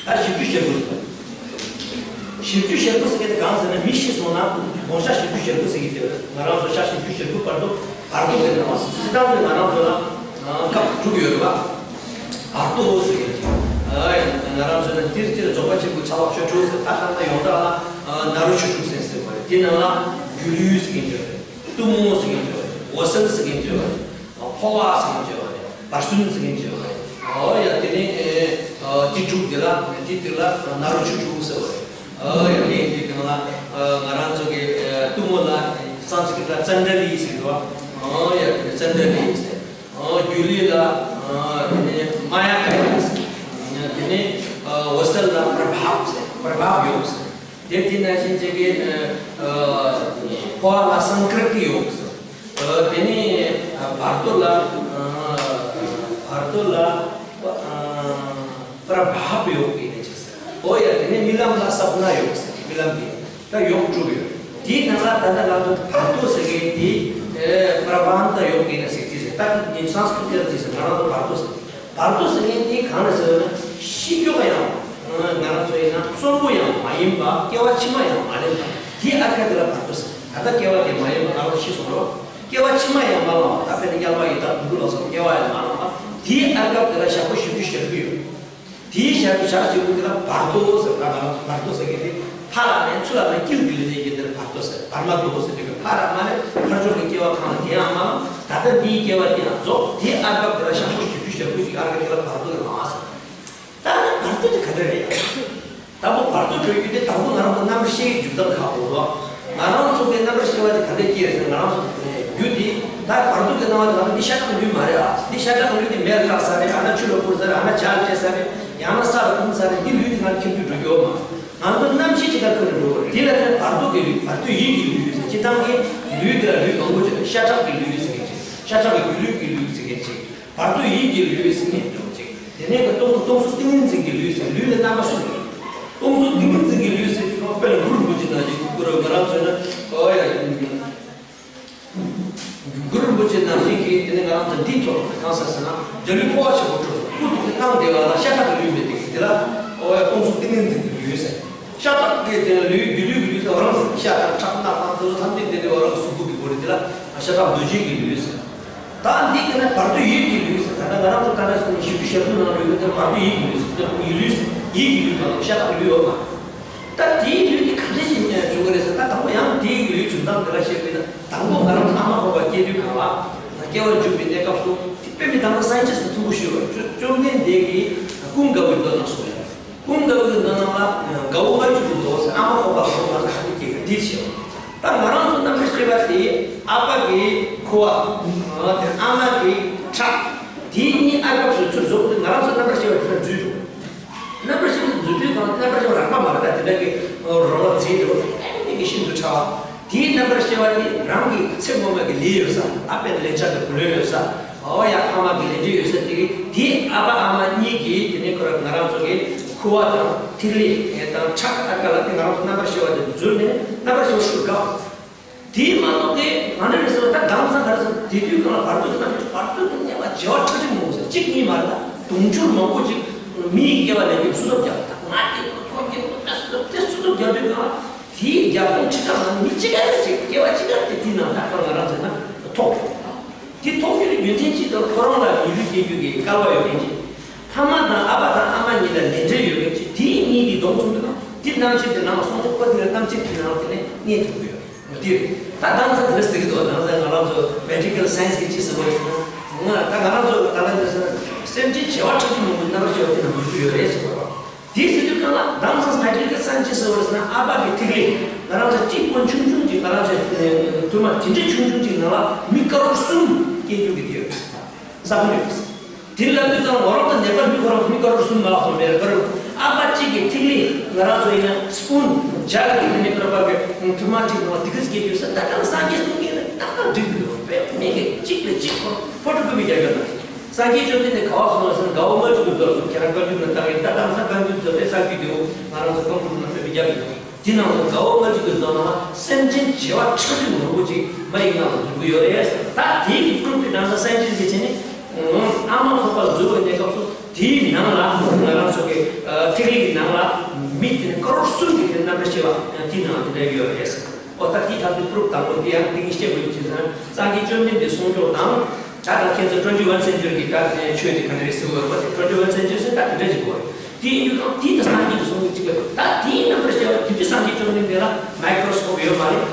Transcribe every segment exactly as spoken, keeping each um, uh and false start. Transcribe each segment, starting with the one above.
ད་བཞི་བཅུ་ཞེ་དགུ་རེད། བཞི་བཅུ་ཞེ་དགུ་ཟེར་མཁན་དེ་གང་ཟེར་ན། མི་ཤི་སོང་ན་དགོངས་ཞག་བཞི་བཅུ་ཞེ་དགུ་ཟེར་གྱི་དེ་རེད། ང་རང་ཚོ་ཞག་བཞི་བཅུ་ཞེ་དགུ་བར་དུ་བར་དོ་དེ་གནང་བ་ཟེར། སྤྱིར་བཏང་དུ་ང་རང་ཚོ་ལ་སྐབས་དྲུག་ཡོད་རེད་པ། བར་དོ་ཟེར་མཁན་དེ། ང་རང་ཚོ་ལ་འདིར་སྤྱིར་རྫོགས་པ་ཆེན་པོའི་ཕྱག་ལོགས་ཆོས་དྲུག་ཟེར། ད་ལྟ་ཡོངས་གྲགས་ལ་ནཱ་རོ་ཆོས་དྲུག་ཟེར་ཟེར་བ་རེད། དེ་ནང་ལ་སྒྱུ་ལུས་ཟེར་མཁན་དེ་ཡོད་རེད། གཏུམ་མོ་ཟེར་མཁན་དེ་ཡོད་རེད། འོད་གསལ་ཟེར་མཁན་དེ་ཡོད་རེད། འཕོ་བ་ཟེར་མཁན་བརྗོད་པ་རེད། བར་གསུམ་ཟེར་མཁན་བརྗོད་པ་རེད། ཨོ་ཡ། དེ་ནས་ཨེ་ཨ་དེ་དྲུག་དེ་ལ་དེ་དེ་ལ་ནཱ་རོ་ཆོས་དྲུག་ཟེར་བ་རེད། ཨོ་ཡ། དེ་དེ་གང་ལ་ཨ་ང་རང་ཚོ་གི་ཨ་གཏུམ་མོ་ལ་སཾ་སྐྲྀ་ཏ་ཙནྡྲ་ལི་ཟེར་གི་འདུག་ཨོ་ཡ། དེ་ཙནྡྲ་ལི་ཟེར། ཨོ་སྒྱུ་ལུས་ལ་ཨ་དེ་ནས་མ་ཡ་ཀ་ཡ་ཟེར། དེ་ནས་ཨ་འོད་གསལ་ལ་པྲ་བྷབ་ཟེར། པྲ་བྷབ་ཡོག་ཟེར། དེ་དེ་ནང་བཞིན་བྱེད་ཀྱི་ཨ་འཕོ་བ་ལ་སཾ་སྐྲྀ་ཏི་ཡོག་ཟེར། ཨ་དེ་ནས་ཨ་བར་དོ་ལ་ཨ་བར་དོ་ལ་ཨ་པྲ་བྷབ་ཡོག་ཡིན་ནི་ཅིག་ཟེར། ཨོ་ཡ། དེ་ནས་རྨི་ལམ་ལ་སབ་ན་ཡོག་ཟེར། རྨི་ལམ་དེ་ད་ཡོག་དྲུག་ཡོད། དེའི་ནང་ལ་ད་ལྟ་ང་ཚོ་བར་དོ་ཟེར་མཁན་དེ་ཨ་པྲ་བྷཱན་ཏ་ཡོག་ཡིན་ན་ཟེར་གྱི་ཟེར། ད་ངས་སཾ་སྐྲྀ་ཏ་ཟེར། ང་རང་ཚོ་བར་དོ་ཟེར། བར་དོ་ཟེར་མཁན་དེ་གང་རེད་ཟེར་ན། ཤི་རྒྱུ་ག་ཡང་ང་རང་ཚོ་ཡིན་ན་གསོན་པོ་ཡང་མ་ཡིན་པ། སྐྱེ་བ་ཕྱི་མ་ཡང་མ་ལེན་པ། དེའི་ཨར་ཀ་དེ་ལ་བར་དོ་ཟེར། ད་ལྟ་སྐྱེ་བ་དེ་མ་ཡིན་པ། ང་རང་ཤི་སོང་རོགས། སྐྱེ་བ་ཕྱི་མ་ཡང་མ་ལེན་པ། ད་དཔེར་ན་དམྱལ་བ་ཡི་དྭགས་བདུད་ལ་སོགས་སྐྱེ་བ་ཡང་མ་ལེན་པ། དེའི་ཨར་ཀ་དེ་ལ་ཞག་པོ་བཞི་བཅུ་ཞེ་དགུ་ཡོད། དེའི་ཞག་པོ་ཞག་བཞི་པོ་དེ་ལ་བར་དོ་ཟེར། ད་ང་རང་ཚོ་བར་དོ་ཟེར་མཁན་དེ་ཕར་ལ་མེད། ཚུར་ལ་མེད། དཀྱིལ་དུ་ལེན་མཁན་དེ་ལ་བར་དོ་ཟེར། བར་མ་དོ་ཟེར་དུས་ཀྱི་ཕར་ལ་མ་ལེན། ཕར་ཕྱོགས་ཀྱི་སྐྱེ་བ་གང་ལ་དེ་ཡང་མ་ལེན། ད་ལྟ་འདིའི་སྐྱེ་བ་དེ་ཡང་རྫོགས། དེའི་ཨར་ཀ་དེ་ལ་ཞག་པོ་བཞི་བཅུ་ཞེ་དགུ་ཞིག་ཨར་ཀ་དེ་ལ་བར་དོ་ཡང་མ་ཟེར། ད་ནི་བར་དོ་དེ་ག་འདྲ་རེད། དང་པོ་བར་དོ་འགྲོ་རྒྱུ་དེ་དང་པོ་ང་རང་ཚོ་རྣམ་པར་ཤེས་ཀྱི་འཇུག་ལྡོག་ཁག་པོ་རེད། ང་རང་ཚོ་གི་རྣམ་པར་ཤེས་པ་དེ་ག་འདྲ་སྐྱེས་ཟེར། ང་རང་ཚོ་རྒྱུ་དེ་ད་བར་དོ་གི་སྣང་བ་དེ་ང་ཚོ་འདི་ཤ་ཁྲག་ལུས་མ་རེད་ཨ། འདི་ཤ་ཁྲག་ལུས་དེ་མེར་བཀག་ཚར་རེད། ཨ་ན་ཆུ་ལ་བསྐུར་ཚར་རེད། ཨ་ན་ཇ་བཅད་ཚར་རེད། ཡང་ན་ས་ལ་བསྐུར་ཚར་རེད། འདི་ལུས་དེ་ང་ཚོ་ཁྱིམ་དུ་འགྲོ་རྒྱུ་ཡོད་མ། ང་ཚོ་རྣམ་ཤེས་ཅིག་ག་ཁྱོན་ནས་འགྲོ་དགོས་རེད། དེ་ལ་ནི་བར་དོ་གི་ལུས། བར་དོ་ཡིད་ཀྱི་ལུས་ཟེར། སྤྱིར་བཏང་གི་ལུས་དེ་ལ་ལུས་མང་པོ་ཅིག་ཤ་ཁྲག་གི་ལུས་ཟེར་མཁན་ཅིག་ཤ་ཁྲག་གི་སྒྱུ་ལུས་ཀྱི་ལུས་ཟེར་མཁན་ཅིག་བར་དོ་ཡིད་ཀྱི་ལུས་ཟེར་མཁན་འདྲ་བོ་ཅིག་དེ་ནས་ཀྱི་སྟོང་སྟོང་གཟུགས་ཏིང་ངེ་འཛིན་གྱི་ལུས་ཟེར། ལུས་ལ་རྣམ་པ་གསུམ་ཡོད། སྟོང་གཟུགས་ཏིང་ངེ་འཛིན་གྱི་ལུས་ཟེར་དུས་དཔེར་ན་གུ་རུ་རིན་པོ་ཆེ་ནང་བཞིན་གུ་རུ། ང་རང་ཚོ་ན་ཨོ་ཡ། གུ་རུ་རིན་པོ་ཆེ་ནང་བཞིན་གྱི་དེ་ནས་ང་རང་ཚོ་འདིའི་ཐོག་གང་ཟེར་ཟེར་ན། འཇའ་ལུས་འཕོ་བ་ཆེན་པོ་སྤྲོ་སོང་། སྐུ་ཐོག་གི་སྣང་བདེ་བ་ལ་ཤ་ཁྲག་གི་ལུས་མེད་དེ་གི་དེ་ལ་ཨོ་ཡ། སྟོང་གཟུགས་ཏིང་ངེ་འཛིན་གྱི་ལུས་ཟེར། ཤ་ཁྲག་གི་དེ་ལ་ལུས། སྒྱུ་ལུས་ཀྱི་ལུས་ཟེར། རང་ཤ་དང་ཁྲག་སྣ་དང་དེ་ཚོ་ཐམས་ཅད་དེ་དེ་རང་གཟུགས་པོ་གི་སྒོ་རེད། དེ་ལ་ཤ་ཁྲག་འདུ་བྱེད་ཀྱི་ལུས་ཟེར། ད་འདི་གི་ནི་བར་དོ་ཡིད་ཀྱི་ལུས་ཟེར། ད་ལྟ་ང་རང་ཚོ་ད་ལྟ་བཞི་བཅུ་ཞེ་དགུ་ནང་ལུས་ཀྱི་དེ་བར་དོ་ཡིད་ཀྱི་ལུས་ཟེར། དེ་ཡིད་ལུས་ཟེར། ཡིད་ཀྱི་ལུས་དང་ཤ་ཁྲག་ལུས་ཡོད་མ། ད་དེའི་ལུས་དེ་ག་འདྲ་ཞིག་བྱུང་གི་རེད་ཟེར། ད་དང་པོ་ཡང་དེའི་ལུས་བྱུང་སྟངས་དེ་ལ་བཤད་པ་ཡིན་ན། དང་པོ་ང་རང་ཚོ་ཨ་མ་ཁོག་པ་སྐྱེ་དུས་གང་ལ་སྐྱེ་བ་འཇུག་པའི་གནས་སྐབས་སུ། དེ་དཔེ་མི་སྲིད་ད་ལྟ་སའེན་ཊིསི་ཐུ་བོ་ཞུ་བ། བཅོམ་ལྡན་འདས་ཀྱིས་ཀུན་དགའ་བོའི་མདོ་ནང་གསུངས་ཡོད། ཀུན་དགའ་བོའི་མདོ་ནང་ལ་དགའ་བོ་ལྔ་བཅུ་གི་མདོ་ཟེར། ཨ་མ་ཁོག་པ་ལ་ཁོ་ང་ཚོ་ག་དུས་སྐྱེས་པ་འདི་བཤད། ད་ང་རང་ཚོ་རྣམ་པར་ཤེས་པ་དེ་ཨ་ཕ་གི་ཁུ་བ། དེ་ཨ་མ་གི་ཁྲག་དེ་གཉིས་ཨ་སྐབས་སུ་ཚུར་རྫོགས་ཏེ་ང་རང་ཚོ་རྣམ་པར་ཤེས་པ་དེ་ལ་འཛུལ་འགྲོ། རྣམ་པར་ཤེས་པ་འཛུལ་དུས་གང་། རྣམ་པར་ཤེས་པ་རགས་པ་མ་རེད། ད་དེ་འདྲ་གི་རོ་ལ་འཛིན་འགྲོ་ནས་ཤིན་ཏུ་ཕྲ་བ། དེའི་རྣམ་པར་ཤེས་པ་དེ་རང་གི་ཚེ་སྔོན་མ་གི་ལས་ཡོད་ས། ཨ་ཕའི་ལན་ཆགས་ཀྱི་བུ་ལོན་ཡོད་ས། ཨོ་ཡ། ཕ་མ་གི་ལས་འབྲས་ཡོད་ས་དེ་གི་དེ་ཨ་ཕ་ཨ་མ་གཉིས་ཀྱིས་དེ་ནས་ཁོ་རང་ང་རང་ཚོ་གི་ཁུ་བ་དང་ཐིག་ལེ་དང་ཁྲག་ཨ་ཀ་ལ་དེ་ང་རང་ཚོ་རྣམ་པར་ཤེས་པ་དེ་འཛུལ་ནས་རྣམ་པར་ཤེས་པ་ཤུགས་དགའ། དེའི་མ་གཏོགས་དེ་ང་འདྲ་རེད་ཟེར་བ། ད་དེང་སང་ག་རེ་ཟེར། དེ་དུས་གང་ལ་བར་དོ་གི་རྣམ་པར། བར་དོ་གི་རྣམ་པར་བྱེ་བ་ཁྲག་ཁྲིག་མང་པོ་ཟེར། གཅིག་གཉིས་མ་རེད། ད་དུང་ཕྱུར་མང་པོ་ཅིག་མི་ཡི་སྐྱེ་བ་ལེན་རྒྱུ་སུ་ཐོབ་རྒྱག་ད་ང་སྐྱེ་ཁོ་སྐྱེ་ཁོ་ད་སུ་ཐོབ་དེ་སུ་ཐོབ་རྒྱག་དུས་གང་ལ། དེའི་རྒྱབ་ལྗོངས་ཁྲི་ཕྲག་ནང་མི་གཅིག་ག་རེ་ཅིག་སྐྱེ་བ་གཅིག་ག་རེ་དེ་དེའི་ནང་ད་ཁོ་ང་རང་ཚོ་ན་ཐོག་དེ་ཐོག་རྒྱུ་ནི་རྒྱུ་མཚན་གཅིག་དང་། ཁོ་རང་ལ་མི་ལུས་སྐྱེ་རྒྱུ་གི་སྐལ་བ་ཡོད་མཁན་ཅིག་ཕ་མ་དང་ཨ་ཕ་དང་ཨ་མ་གཉིས་ལ་ལས་འབྲེལ་ཡོད་མཁན་ཅིག་དེ་གཉིས་ཀྱི་སྡོམ་ཚོམ་དུ་ན་དེ་རྣམ་ཤེས་དེ་ནང་ལ་སོང་ཚེ་ཁོ་དེ་ལ་རྣམ་ཤེས་དེ་ནང་དེ་ནས་རྙེད་ཐུབ་ཀྱི་ཡོད་མ་དེ་རེད། ད་དེང་སང་དེ་འདྲ་ཟེར་གྱི་འདུག་དེང་སང་ང་རང་ཚོ་མེ་ཌི་ཀལ་སའེན་སི་གི་ཅི་ཟེར་བ་ཡིན་ཟེར་ན། ང་ད་ང་རང་ཚོ་ད་ལྟ་འདི་ཟེར་ན་སེམས་ཅན་བྱེ་བ་ཁྲག་ཁྲིག་མང་པོའི་རྣམ་པར་ཤེས་པ་དེ་ནང་ཡོད་ཀྱི་ཡོད་རེད་ཟེར་བ་རེད། དེ་ཟེར་དུས་གང་ལ་དེང་སང་མེ་ཌི་ཀལ་སའེན་སི་ཅི་ཟེར་བ་རེད་ཟེར་ན། ཨ་ཕ་གི་ཐིག་ལེ། ང་རང་ཚོ་གཅིག་པོ་ཆུང་ཆུང་ཅིག་ང་རང་ཚོ་ཐུར་མ་དེ་འདྲའི་ཆུང་ཆུང་ཅིག་ནང་ལ་མི་ཀ་རོར་གསུམ་སྐྱེ་རྒྱུ་གི་དེ་ཡོད་ས་ཁོ་ཡོད། དེ་ལབ་དུས་ཙང་ང་རང་ཚོ་ནད་པ་མི་ཁོ་རང་མི་ཀ་རོར་གསུམ་མ་ལ་སོང་མེད་ཀ་རོར། ཨ་ཕ་གཅིག་གི་ཐིག་ལེ། ང་རང་ཚོ་ཡིན་ན་སི་པུན་ཇག་གི་ཐིག་ལེ་ནས་ཀ་རོར་པ་གི་ཐུར་མ་གཅིག་ནང་དེ་གི་སྐྱེ་རྒྱུ་ས། ད་ལྟ་སངས་རྒྱས་གསུང་མཁན་ལ་ཏག་ཏག་འགྲིག་གི་འདུག་དཔེ་མི་གི་གཅིག་ལ་གཅིག་ཁོ་ཕོ་ཊོ་ཀོ་པི་རྒྱག་ཡོད་ན། སངས་རྒྱས་བཅོམ་ལྡན་འདས་ག་བ་གསུངས་པ་ཟེར་ན། དགའ་བོ་ལྔ་བཅུ་གི་མདོ་གསུངས། ཁྱེད་རང་བཀའ་འགྱུར་ནང་ལྟ་གི་ད་དེང་སང་བཀའ་འགྱུར་ཚོ་དཔེ་གསར་བརྗེ་དེའུ་ང་རང་ཚོ་ཀོང་པོ་ནང་དཔེ་མི་རྒྱག་གི་འདུག་དེ་ནང་ལ་དགའ་བོ་ལྔ་བཅུ་གི་མདོ་ནང་ལ་སེམས་ཅན་བྱེ་བ་ཁྲག་ཁྲིག་མང་པོ་ཅིག་མ་ཡི་ནང་ལ་འཛུལ་གི་ཡོད་རེད། ད་དེའི་གི་པུ་རུབ་དེ་དེང་སང་སའེན་ཊིསི་གི་བྱས་ནས་ཨ་མ་ཁོག་པ་འཛུལ་བའི་གནས་སྐབས་སུ་དེའི་ནང་ལ་ང་རང་ཚོ་གི་ཐིག་ལེ་གི་ནང་ ཆེ་བ་ཡང་དེའི་ནང་དེ་འདྲ་ཡོད་རེད། ཨོ་ད་དེའི་ཐབས་དེ་པུ་རུབ་དང་པོ་དེ་ཡང་དེ་གིན་བཤད་དགོས་ཀྱི་ཟེར་ན། སངས་རྒྱས་བཅོམ་ལྡན་འདས་གསུང་ཆོས་དང་། ད་ད་ཁྱེད་ཚོ་twenty one century གི་ད་ཆོས་དེ་ག་འདྲ་རེད་ཟེར་བ་དེ། twenty one century ཟེར་ད་དེ་འདྲ་ཞིག་གོ་རེད། དེ་ཡིན་དུས་ད་དེ་ད་སངས་རྒྱས་ཀྱི་གསུང་གི་གཅིག་པ་རེད། ད་དེའི་རྣམ་པར་བཤད་པ་དེ་དུས་སངས་རྒྱས་བཅོམ་ལྡན་འདས་ལ་microscope ཡོད་མ་རེད།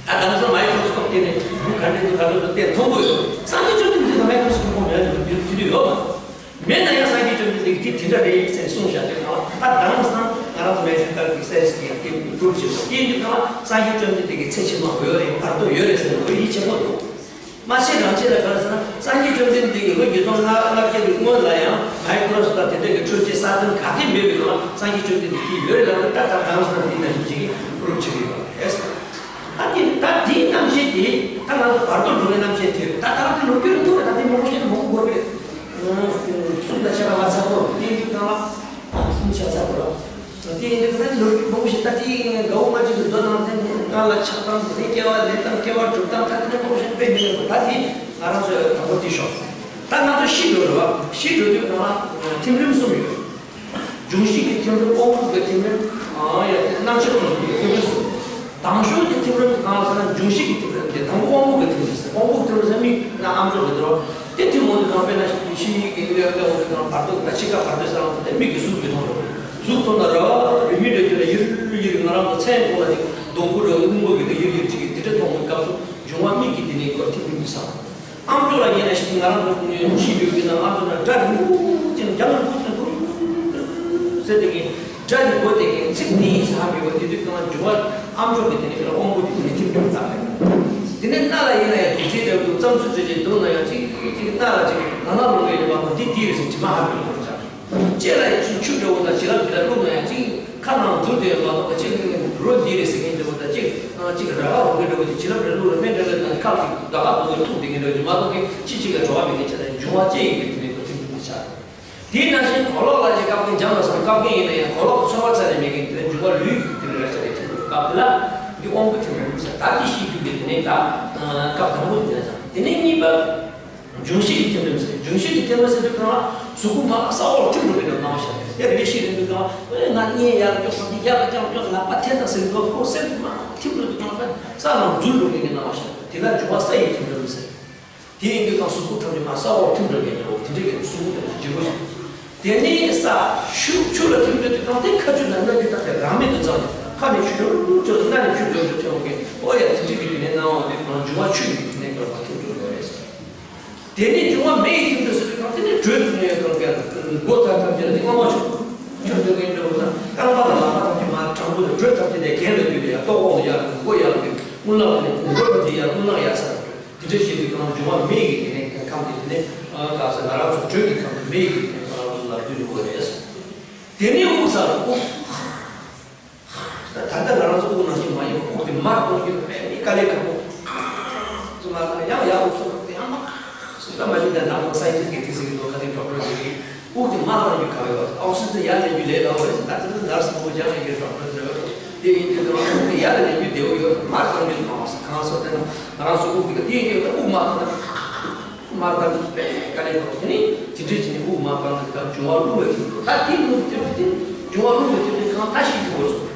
ད་དེང་སང་microscope དེ་ནས་འབུ་ག་འདྲ་འདུག་ག་འདྲ་འདུག་དེ་མཐོང་གི་ཡོད། སངས་རྒྱས་བཅོམ་ལྡན་འདས་ལ་microscope ཁོ་མེད་ལ་དེ་དུས་ཡོད་མ་རེད། མེད་ན་ཡང་སངས་རྒྱས་བཅོམ་ལྡན་འདས་ཀྱིས་དེ་དེ་འདྲ་རེད་ཟེར་གསུངས་བཞག་དུས་གང་ལ། ད་དེང་སང་ང་རང་ཚོ་མེ་ཤིན་ཀར་གྱི་སའེན་སི་གིས་ཡང་དེ་པུ་རུབ་བྱེད་དགོས། དེ་ཡིན་དུས་གང་ལ་སངས་རྒྱས་བཅོམ་ལྡན་འདས་ཀྱི་ཚེ་ཕྱི་མ་འོ་ཡོད་རེད། བར་དོ་ཡོད་རེད་ཟེར་ན་འོ་ཡིད་ཆེས་པོ་འདུག་མ་ཤེས་རང་ཆེ་ལ་གང་ཟེར་ན། སངས་རྒྱས་བཅོམ་ལྡན་འདས་ཀྱིས་ལོ་ཉིས་སྟོང་ལྔ་ལྔ་བརྒྱ་གི་སྔོན་ལ་ཡང་microscope དང་དེ་འདྲ་གི་འཕྲུལ་ཆས་གསར་ཐོན་ག་གེ་མེད་པའི་སྒང་ལ་སངས་རྒྱས་བཅོམ་ལྡན་འདས་ཀྱིས་ཡོད་རེད་ལབ་ན། ད་ད་གང་ཟེར་ན་དེ་ནང་བཞིན་ཅིག་གིས་པུ་རུབ་བྱེད་ཀྱི་ཡོད་རེད། ད་དེ་ད་དེའི་རྣམ་བཤད་དེ་ད་ང་ཚོ་བར་དོ་འགྲོ་བའི་རྣམ་བཤད་དེ་རེད། ད་ད་རང་དེ་ལོ་རྒྱུས་རིང་པོ་རེད། ད་དེ་མང་པོ་བཤད་ན་མང་པོ་འགོར་གི་རེད། གསུམ་དང་ཕྱེད་ཀ་མ་ཚར་པོ་རེད། དེ་ཡིན་དུས་གང་ལ་གསུམ་ཕྱེད་ཚར་པོ་རེད། དེ་ཡིན་དུས་ང་ལོ་རྒྱུས་མང་པོ་ཞིག་ད་དེ་དགའ་བོ་ང་གཅིག་གི་མདོ་ནང་དེ་ང་ལ་ཆགས་སྡང་དེ་སྐྱེ་བ་ལས་དང་སྐྱེ་བ་གྲུབ་སྟངས་ད་དེ་འདྲ་མང་པོ་ཞིག་དཔེ་མི་སྲིད་པ། ད་དེ་ང་རང་ཚོའི་དང་པོ་དེ་ཤོག་ད་ང་ཚོ་ཤི་འགྲོ་རེད་བ། ཤི་འགྲོ་དུས་ང་ལ་ཐིམ་རིམ་གསུམ་ཡོད། འབྱུང་བཞི་གི་ཐིམ་རིམ། དབང་པོ་གི་ཐིམ་རིམ། ཨ་ཡ་དེ་སྣང་ཆ་ཐོབ་པའི་ཐིམ་རིམ་གསུམ། དང་ཤོས་ཀྱི་ཐིམ་རིམ་དེ་གང་ལ་ཟེར་ན། འབྱུང་བཞི་གི་ཐིམ་རིམ་དེ་དང་པོ་དབང་པོ་གི་ཐིམ་རིམ་ཟེར། དབང་པོ་གི་ཐིམ་རིམ་ཟེར་མིག་ན་ཨམ་ཅོག་གི་འདུག་དེ་ཐིམ་འོང་དུས་གང་དཔེར་ན་ཤི་ཡི་གི་གློད་གློད་འོང་དུས་གང་བར་དོ་ད་ཕྱི་ཁ་བར་དོ་ཟེར་ལ་དེ་མིག་གིས་གཟུགས་མི་མཐོང་རུང་། གཟུགས་མཐོང་ན་ར་རེ་མིག་རེ་རྒྱུ་ལ་ཡིར་ཡིར་ང་རང་ཚོ་མཚན་གོ་ལ་དེ་སྡོང་པོ་ར་སྔོན་པོ་གི་དེ་ཡིར་ཡིར་ཅིག་གི་དེ་འདྲ་མཐོང་བའི་སྐབས་སུ་འབྱུང་བ་མིག་གི་དེ་ནས་ཀོ་ཐིམ་རིམ་དེ་ས། ཨམ་ཅོག་ལ་ཡིན་ན་ཤི་ང་རང་ཚོ་ཤི་ཡོད་ཀྱི་ན་ཨམ་ཅོག་ན་སྒྲ་རིང་པོ་ཅིག་རྒྱང་རིང་པོ་ཅིག་འདུག་ཟེར་དེ་གི་སྒྲ་དེ་གོ་དེ་གི་ཚིག་འདི་ཡིན་ཟེར་ཧ་མི་གོ། དེ་དུས་གང་འབྱུང་བ་ཨམ་ཅོག་གི་དེ་ནི་དབང་པོ་དེ་དེ་ནི་ཐིམ་ཐིམ་བཏང་རེད། དེ་ནས་སྣ་ལ་ཡིན་ན་ཡང་དུག་རྫས་འདྲ་བོ་འདུག་རྩམ་ཟུར་ཅིག་ཅིག་འདུག་ན་ཡང་ཅིག་ཅིག་སྣ་ལ་ཅིག་ནང་ན་ལོག་གི་ཡོད་པ་འདི་འདི་རེད་ཟེར་དྲི་མ་ཧ་མི་གོ་བྱ། ལྕེ་ལ་ཆུ་ཆུ་འདྲ་བོ་དང་བྱི་ལ་བྱི་ལ་བླུགས་ན་ཡང་ཅིག་ཁ་ནང་འཛུལ་དེ་མ་གཏོགས་པ་ཅིག་རོ་འདི་རེད་ཟེར་མཁན་འདྲ་བོ་དང་ཅིག་ཅིག་ར་བ་འོ་གི་འདྲ་བོ་ཅིག་བྱི་ལ་བྱི་ལ་བླུགས་ན་སྨན་འདྲ་བོ་དང་ཁ་ཅིག་ད་ག་འོ་གི་ཐུག་དེ་གི་འདྲ་བོ་ཅིག་མ་གཏོགས་གི་ཅི་ཅིག་ལ་བྱ་བ་མེད་མཁན་ཆ་ལ་འབྱུང་བ་ལྕེ་ཡི་གི་དེ་ནས་ཁོ་ཐིམ་ཐིམ་དེ་ཆགས། དེ་ནང་བཞིན་གོ་ལོག་ལ་ཅིག་བཀབ་མཁན་འཇམ་ལ་སོང་བཀབ་མཁན་ཡིན་ན་ཡང་གོ་ལོག་ཚོར་བ་རྩ་ནས་མེད་མཁན་དེ་འབྱུང་བ་ལུས་ཀྱི་དེ་ནས་ར་ཆ་དེ་ཐིམ་ཐིམ་སྐབས་དེ་ལ་འདི་དབང་པོ་ཐིམ་རིམ་ཟེར། ད་འདི་ཤེས་རྒྱུ་གི་དེ་ནས་ད་སྐབས་དང་པོ་དེ་ཡང་ཅང་དེ་ནས་གཉིས་པ། འབྱུང་བཞི་གི་ཐིམ་རིམ་ཟེར། འབྱུང་བཞི་གི་ཐིམ་རིམ་ཟེར་དུས་གང་ལ་གཟུགས་པོ་མར་ས་འོག་ཐིམ་འགྲོ་གི་འདུག་སྣང་བ་ཤར་ཏེ་རེ་ཞིག་རེ་འདུག་གང་ཨེ་ང་གཉིད་ཡར་འཇོག་སོང་དེ་ཡར་འཇོག་འཇོག་ལག་པ་འཐེན་དང་ཟེར་འདུག་ཁོ་སེམས་མར་ཐིམ་འགྲོ་དུས་གང་ལ་ས་ནང་འཛུལ་འགྲོ་གི་སྣང་བ་ཤར་ཏེ་དེ་ལ་འབྱུང་བ་ས་ཡི་ཐིམ་རིམ་ཟེར། དེ་ཡིན་དུས་གང་གཟུགས་པོ་ཐམས་ཅད་མར་ས་འོག་ཐིམ་འགྲོ་གི་འདུག་དེ་འདྲ་གི་གཟུགས་པོ་ཐམས་ཅད་ལྗིད་པོ་ཞིག་དེ་ནས་ས་ཆུ་ཆུ་ལ་ཐིམ་འགྲོ་དུས་གང་དེ་ཁ་ཆུ་ལ་སྣ་ཆུ་དང་དེ་རང་མེད་དུ་ཙམ་ཁ་ནས་ཆུ་ཆུ་ཆུ་སྣ་ནས་ཆུ་ཆུ་ཆུ་ཐོན་འོང་གི་ཨོ་ཡ་དེ་འདྲ་གི་དེ་ནས་སྣང་བ་དེ་གང་འབྱུང་བ་ཆུ་ཡི་དེ་ནས་འགྲོ་བ་ཐིམ་འགྲོ་ཡོད་རེད། དེ་ནས་འབྱུང་བ་མེ་ཡི་ཐིམ་འགྲོ་ཟེར་དུས་གང་དེ་ནས་དྲོད་དུ་གནས་ཡོད་གང་ག་སྒོ་ཐ་ཐམས་ཅད་ལ་དེ་སྔོན་མ་ཆུ་ཆུ་དུ་གནས་འགྲོ་བ་དང་རྐང་པ་དང་ལག་པ་ཐམས་ཅད་མར་དྲང་པོ་དང་དྲོད་ཐམས་ཅད་དེ་གྱེན་ལ་བསྡུས་ནས་ཡར་ལྟོགས་འོང་ཡར་མགོ་ཡར་བསྡུས་རྔུལ་ནག་དེ་ནས་མགོ་ཐམས་ཅད་ཡར་རྔུལ་ནག་ཡར་ས་དེ་འདྲ་བྱེད་དུས་གང་འབྱུང་བ་མེ་ཡི་དེ་ནས་ཁམས་དེ་དེ་ནས་ག་ས་ང་རང་ཚོ་དྲོད་ཀྱི་ཁམས་དེ་མེ་ཡི་དེ་ནས་ང་རང་ཚོ་ལ་བསྡུས་ནས་འགོ་རེད། དེ་ནས་དབུགས་ས་ལ་དབུགས། ད་ལྟ་ང་རང་ཚོ་དབུགས་ནང་བཞིན་མ་ཡིན་པར་དབུགས་དེ་མར་གཏོང་རྒྱུ་དཔེ་མི་དཀའ་ལས་ཁག་པོ། ཚུར་མར་བཏང་ཡང་ཡར་དབུགས་སུ་ཡང་མར། སུ་ད་མ་གཞི་དེ་ནང་ལ་སའེན་ཊིསི་གི་ཐིག་ཟིན་གྱི་འདུག་ཁ་ཐིག་ཌོག་ཊར་ཟེར་གྱི། དབུགས་དེ་མར་གཏོང་རྒྱུ་དཀའ་བའི་བར་ཨོག་སི་ཇན་ཡར་ལེན་རྒྱུ་ལས་སླ་བོ་རེད། ད་དེ་ནི་ནར་སི་མང་པོ་སྦྱངས་ཡོད་ཀྱི་ཌོག་ཊར་ཟེར་བ་དེ་ཡིན་དུས་དབུགས་དེ་ཡར་ལེན་རྒྱུ་བདེ་བོ་ཡོད། མར་གཏོང་རྒྱུ་གང་གང་སོ་དེ་ནི་ང་རང་ཚོ་དབུགས་དེ་ག་དེ་ཡིན་དུས་དབུགས་མར་གཏོང་ན། མར་བཏང་གི་དཔེ་དཀའ་ལས་ཁག་པོ། དེ་ནི་དེ་འདྲས་བྱས་ནས་དབུགས་མར་བཏང་གི་སྐབས་འབྱུང་བ་རླུང་ལ་ཐིམ་འགྲོ། ད་དེ་རླུང་ཐིམ་དུས་དེ་འབྱུང་བ་རླུང་ལ་ཐིམ་དུས་གང་ད་ཤི་རྒྱུ་བོ་སོང་།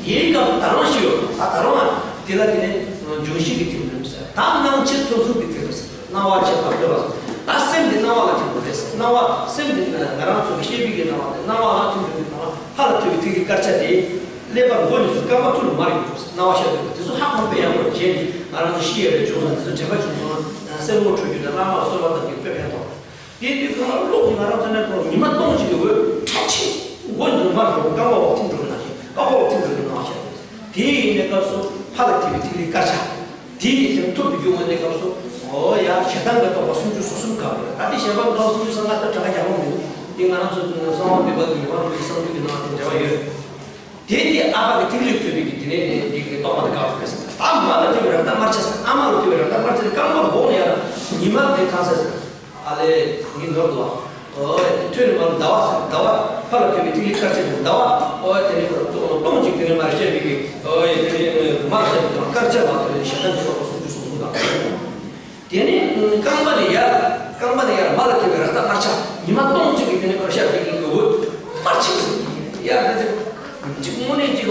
དེའི་སྐབས་སུ་ད་རུང་ཤི་ཡོད། ད་ད་རུང་ཨ་དེ་ལ་དེ་ནས་འབྱུང་བཞི་གི་ཐིམ་རིམ་ཟེར། ད་སྣང་མཆེད་ཐོབ་གསུམ་གྱི་ཐིམ་རིམ་ཟེར། སྣང་བ་མཆེད་པ་ཐོབ་པ་ཟེར། ད་སེམས་དེ་སྣང་བ་ལ་ཐིམ་པ་རེད་ཟེར། སྣང་བ་སེམས་དེ་ང་རང་ཚོ་གི་ཤེས་པའི་གི་སྣང་བ་དེ་སྣང་བ་ལ་ཐིམ་པའི་གི་སྣང་བ་ཕ་ལ་ཐིམ་པའི་ཐིག་ལེ་དཀར་ཆ་དེ། ཀླད་པ་མགོ་གཉིས་སུ་རྐང་པ་ཚུར་མར་ཡོང་འགྲོ་ཟེར། སྣང་བ་ཤར་འགྲོ་དེ་ཚོ་ཧ་གོ་དཔེ་ཡག་པོ་རེད། རྗེས་ནས་ང་རང་ཚོ་ཤི་ཡས་རེད་བྱུང་སོང་དེ་ཚོ་དྲན་པ་བྱུང་སོང་ན་སེམས་ངོ་འཕྲོད་རྒྱུ་དང་བླ་མ་ལ་གསོལ་བ་བཏབ་རྒྱུ་དཔེ་ཕན་ཐོགས། དེ་དུས་ཁོ་རང་གློག་གིས་ང་རང་ཚོ་ནས་ཁོ་ཉི་མ་སྟོང་གཅིག་གི་འོད་ཁྲ་ཆིལ་མགོ་ནས་མར་འགྲོ་རྐང་པ་འོག་ཐིམ་འགྲོ་གི་ནང་བཞིན་རྐང་པ་འོག་ཐིམ་འགྲོ་གི་སྣང་བ་ཤར་རེད། དེ་ཡིན་ནས་སྐབས་སུ་ཕ་ལ་ཐིམ་པའི་ཐིག་ལེ་དཀར་ཆ། དེ་ཡི་དེ་ཐུབ་ཏུ་རྒྱུ་དངོས་གནས་སྐབས་སུ་ཨོ་ཡ་ཞེ་སྡང་གི་རྟོག་པ་སུམ་ཅུ་སོ་གསུམ་འགག་པ་རེད། ད་དེ་ཞེ་སྡང་གི་རྟོག་པ་སུམ་ཅུ་སོ་ལྔ་ལྟར་གྲངས་ཀ་རྒྱག་ལོང་མི་འདུག་དེ་ང་རང་ཚོ་གསང་བ་འདུས་པ་གི་མི་ཕམ་པའི་གསང་འདུས་ཀྱི་ནང་དེ་འབྲེལ་བ་ཡོད། དེ་དེ་ཨ་ཕ་གི་ཐིག་ལེ་ཐོས་པའི་གི་དེ་ནས་ནས་འདི་གི་རྟོག་པ་དེ་འགག་པ་རེད། ཨ་མ་ལ་ཐོས་པའི་རང་ལྟ་དམར་ཆ་ཟེར། ཨ་མ་ལ་ཐོས་པའི་རང་ལྟ་དམར་ཆ་དེ་རྐང་པ་སྒོང་ཡར་ཉི་མ་དེ་གང་ཟེར་ཟེར། ཨ་ལས་ངའི་ནོར་འདུག་ཨ། ཨོ་ཡ་དེ་ཐོས་ནས་མ་ཟླ་བ་ཟེར། ཟླ་བ་ཕ་ལ་ཐོས་པའི་ཐིག་ལེ་དཀར་ཆ་དེ་ཟླ་བ། ཨོ་ཡ་དེ་ནས་ཁོ་སྟོང་གཅིག་དེ་ནས་མར་བཤད་པའི་གི་ཨོ་ཡ་དེ་ནས་མར་བཤད་པའི་དང་དཀར་ཆ་མ་ཐོས་ནས་ཞེ་སྡང་གི་རྟོག་པ་སུམ་ཅུ་སོ་གསུམ་དང་། དེ་ནས་རྐང་པ་ནས་ཡར། རྐང་པ་ནས་ཡར་མ་ལ་ཐོས་པའི་རང་ལྟ་དམར་ཆ། ཉི་མ་སྟོང་གཅིག་གི་དེ་ནས་ཁོ་ཤར་དེ་གི་འོད་དམར་ཆིལ་ཡར་དེ་ཚེ་གཅིག་དངོས་གནས་གཅིག་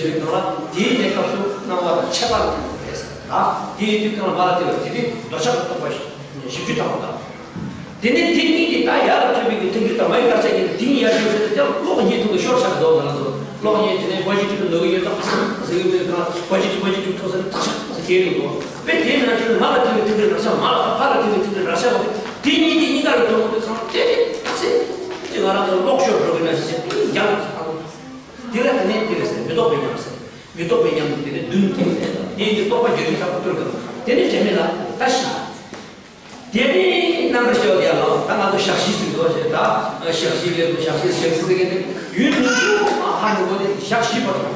དུས་གང་ལ་དེའི་གནས་སྐབས་སུ་སྣང་བ་དང་ཆད་པ་ལ་ཐུག་པ་རེད་ཟེར། ད་དེའི་དུས་གང་ལ་མ་ལ་ཐུག་པ་དེ་དུས་འདོད་ཆགས་ཀྱི་རྟོག་པ་ཞིབ་ཞིབ་ཅུ་དང་པོ་དང་། དེ་ནས་དེ་གཉིས་ཀྱིས་ད་ཡར་ལ་ཐོན་པའི་གི་ཐུགས་རྒྱུད་དང་མ་ཡི་དཀར་ཆ་གཉིས་དེ་གཉིས་ཡར་ཞུགས་ཟེར་ཏེ་ཀློག་གཉིས་ཐུག་གི་ཤོར་ཆགས་འདུག་ང་ཚོ་ཀློག་གཉིས་དེ་ནས་པོ་ཟི་ཊིབ་འདོད་ཀྱི་ཡོད་ད་ཟེར་གི་མེད་གང་པོ་ཟི་ཊིབ་པོ་ཟི་ཊིབ་ཐུག་ཟེར་ནས་ཐག་ཆགས་ཟེར་གྱི་ཡོད་འདུག་དཔེ་དེའི་ནང་བཞིན་མ་ལ་ཐུག་པའི་ཐུགས་རྒྱུད་རེག་བྱ་མ་ལ་ཕ་ལ་ཐུག་པའི་ཐུགས་རྒྱུད་རེག་བྱ་བ་དེ་དེ་གཉིས་དེ་གཉིས་ཀ་ལ་ཐུག་པའི་གང་དེ་དེ་ད་ཟེར་དེ་ང་རང་ཚོ་ཀློག་ཤོར་འགྲོ་གི་ན་ཟེར་དེ་རྒྱག་དེ་ལ་དེ་ནས་དེ་རེད་ཟེར་མི་རྟོག་པའི་ཉམས་ཟེར། མི་རྟོག་པའི་ཉམས་ཀྱི་དེ་ནས་བདུན་དེ་ནས་དེ་ཡིན་གྱི་རྟོག་པ་བརྗོད་ཀྱི་ཐབས་སུ་གཏོད་དགོས། དེ་ནས་དྲན་མེད་ལ་ད་ཤི། དེ་ནས་རྣམ་པར་ཤེས་པ་དེ་ཡང་ལ་ད་ང་ཚོ་ཞག་ཤི་ཟེར་གྱི་འདུག་ཞེས་ད་ཞག་ཤི་ལས་དུ་ཞག་ཤི་ཟེར་གྱི་ཟེར་གྱི་ནས་ཡུན་རིང་པོ་ཧ་མི་གོ་ནས་ཞག་ཤི་བར་དུ་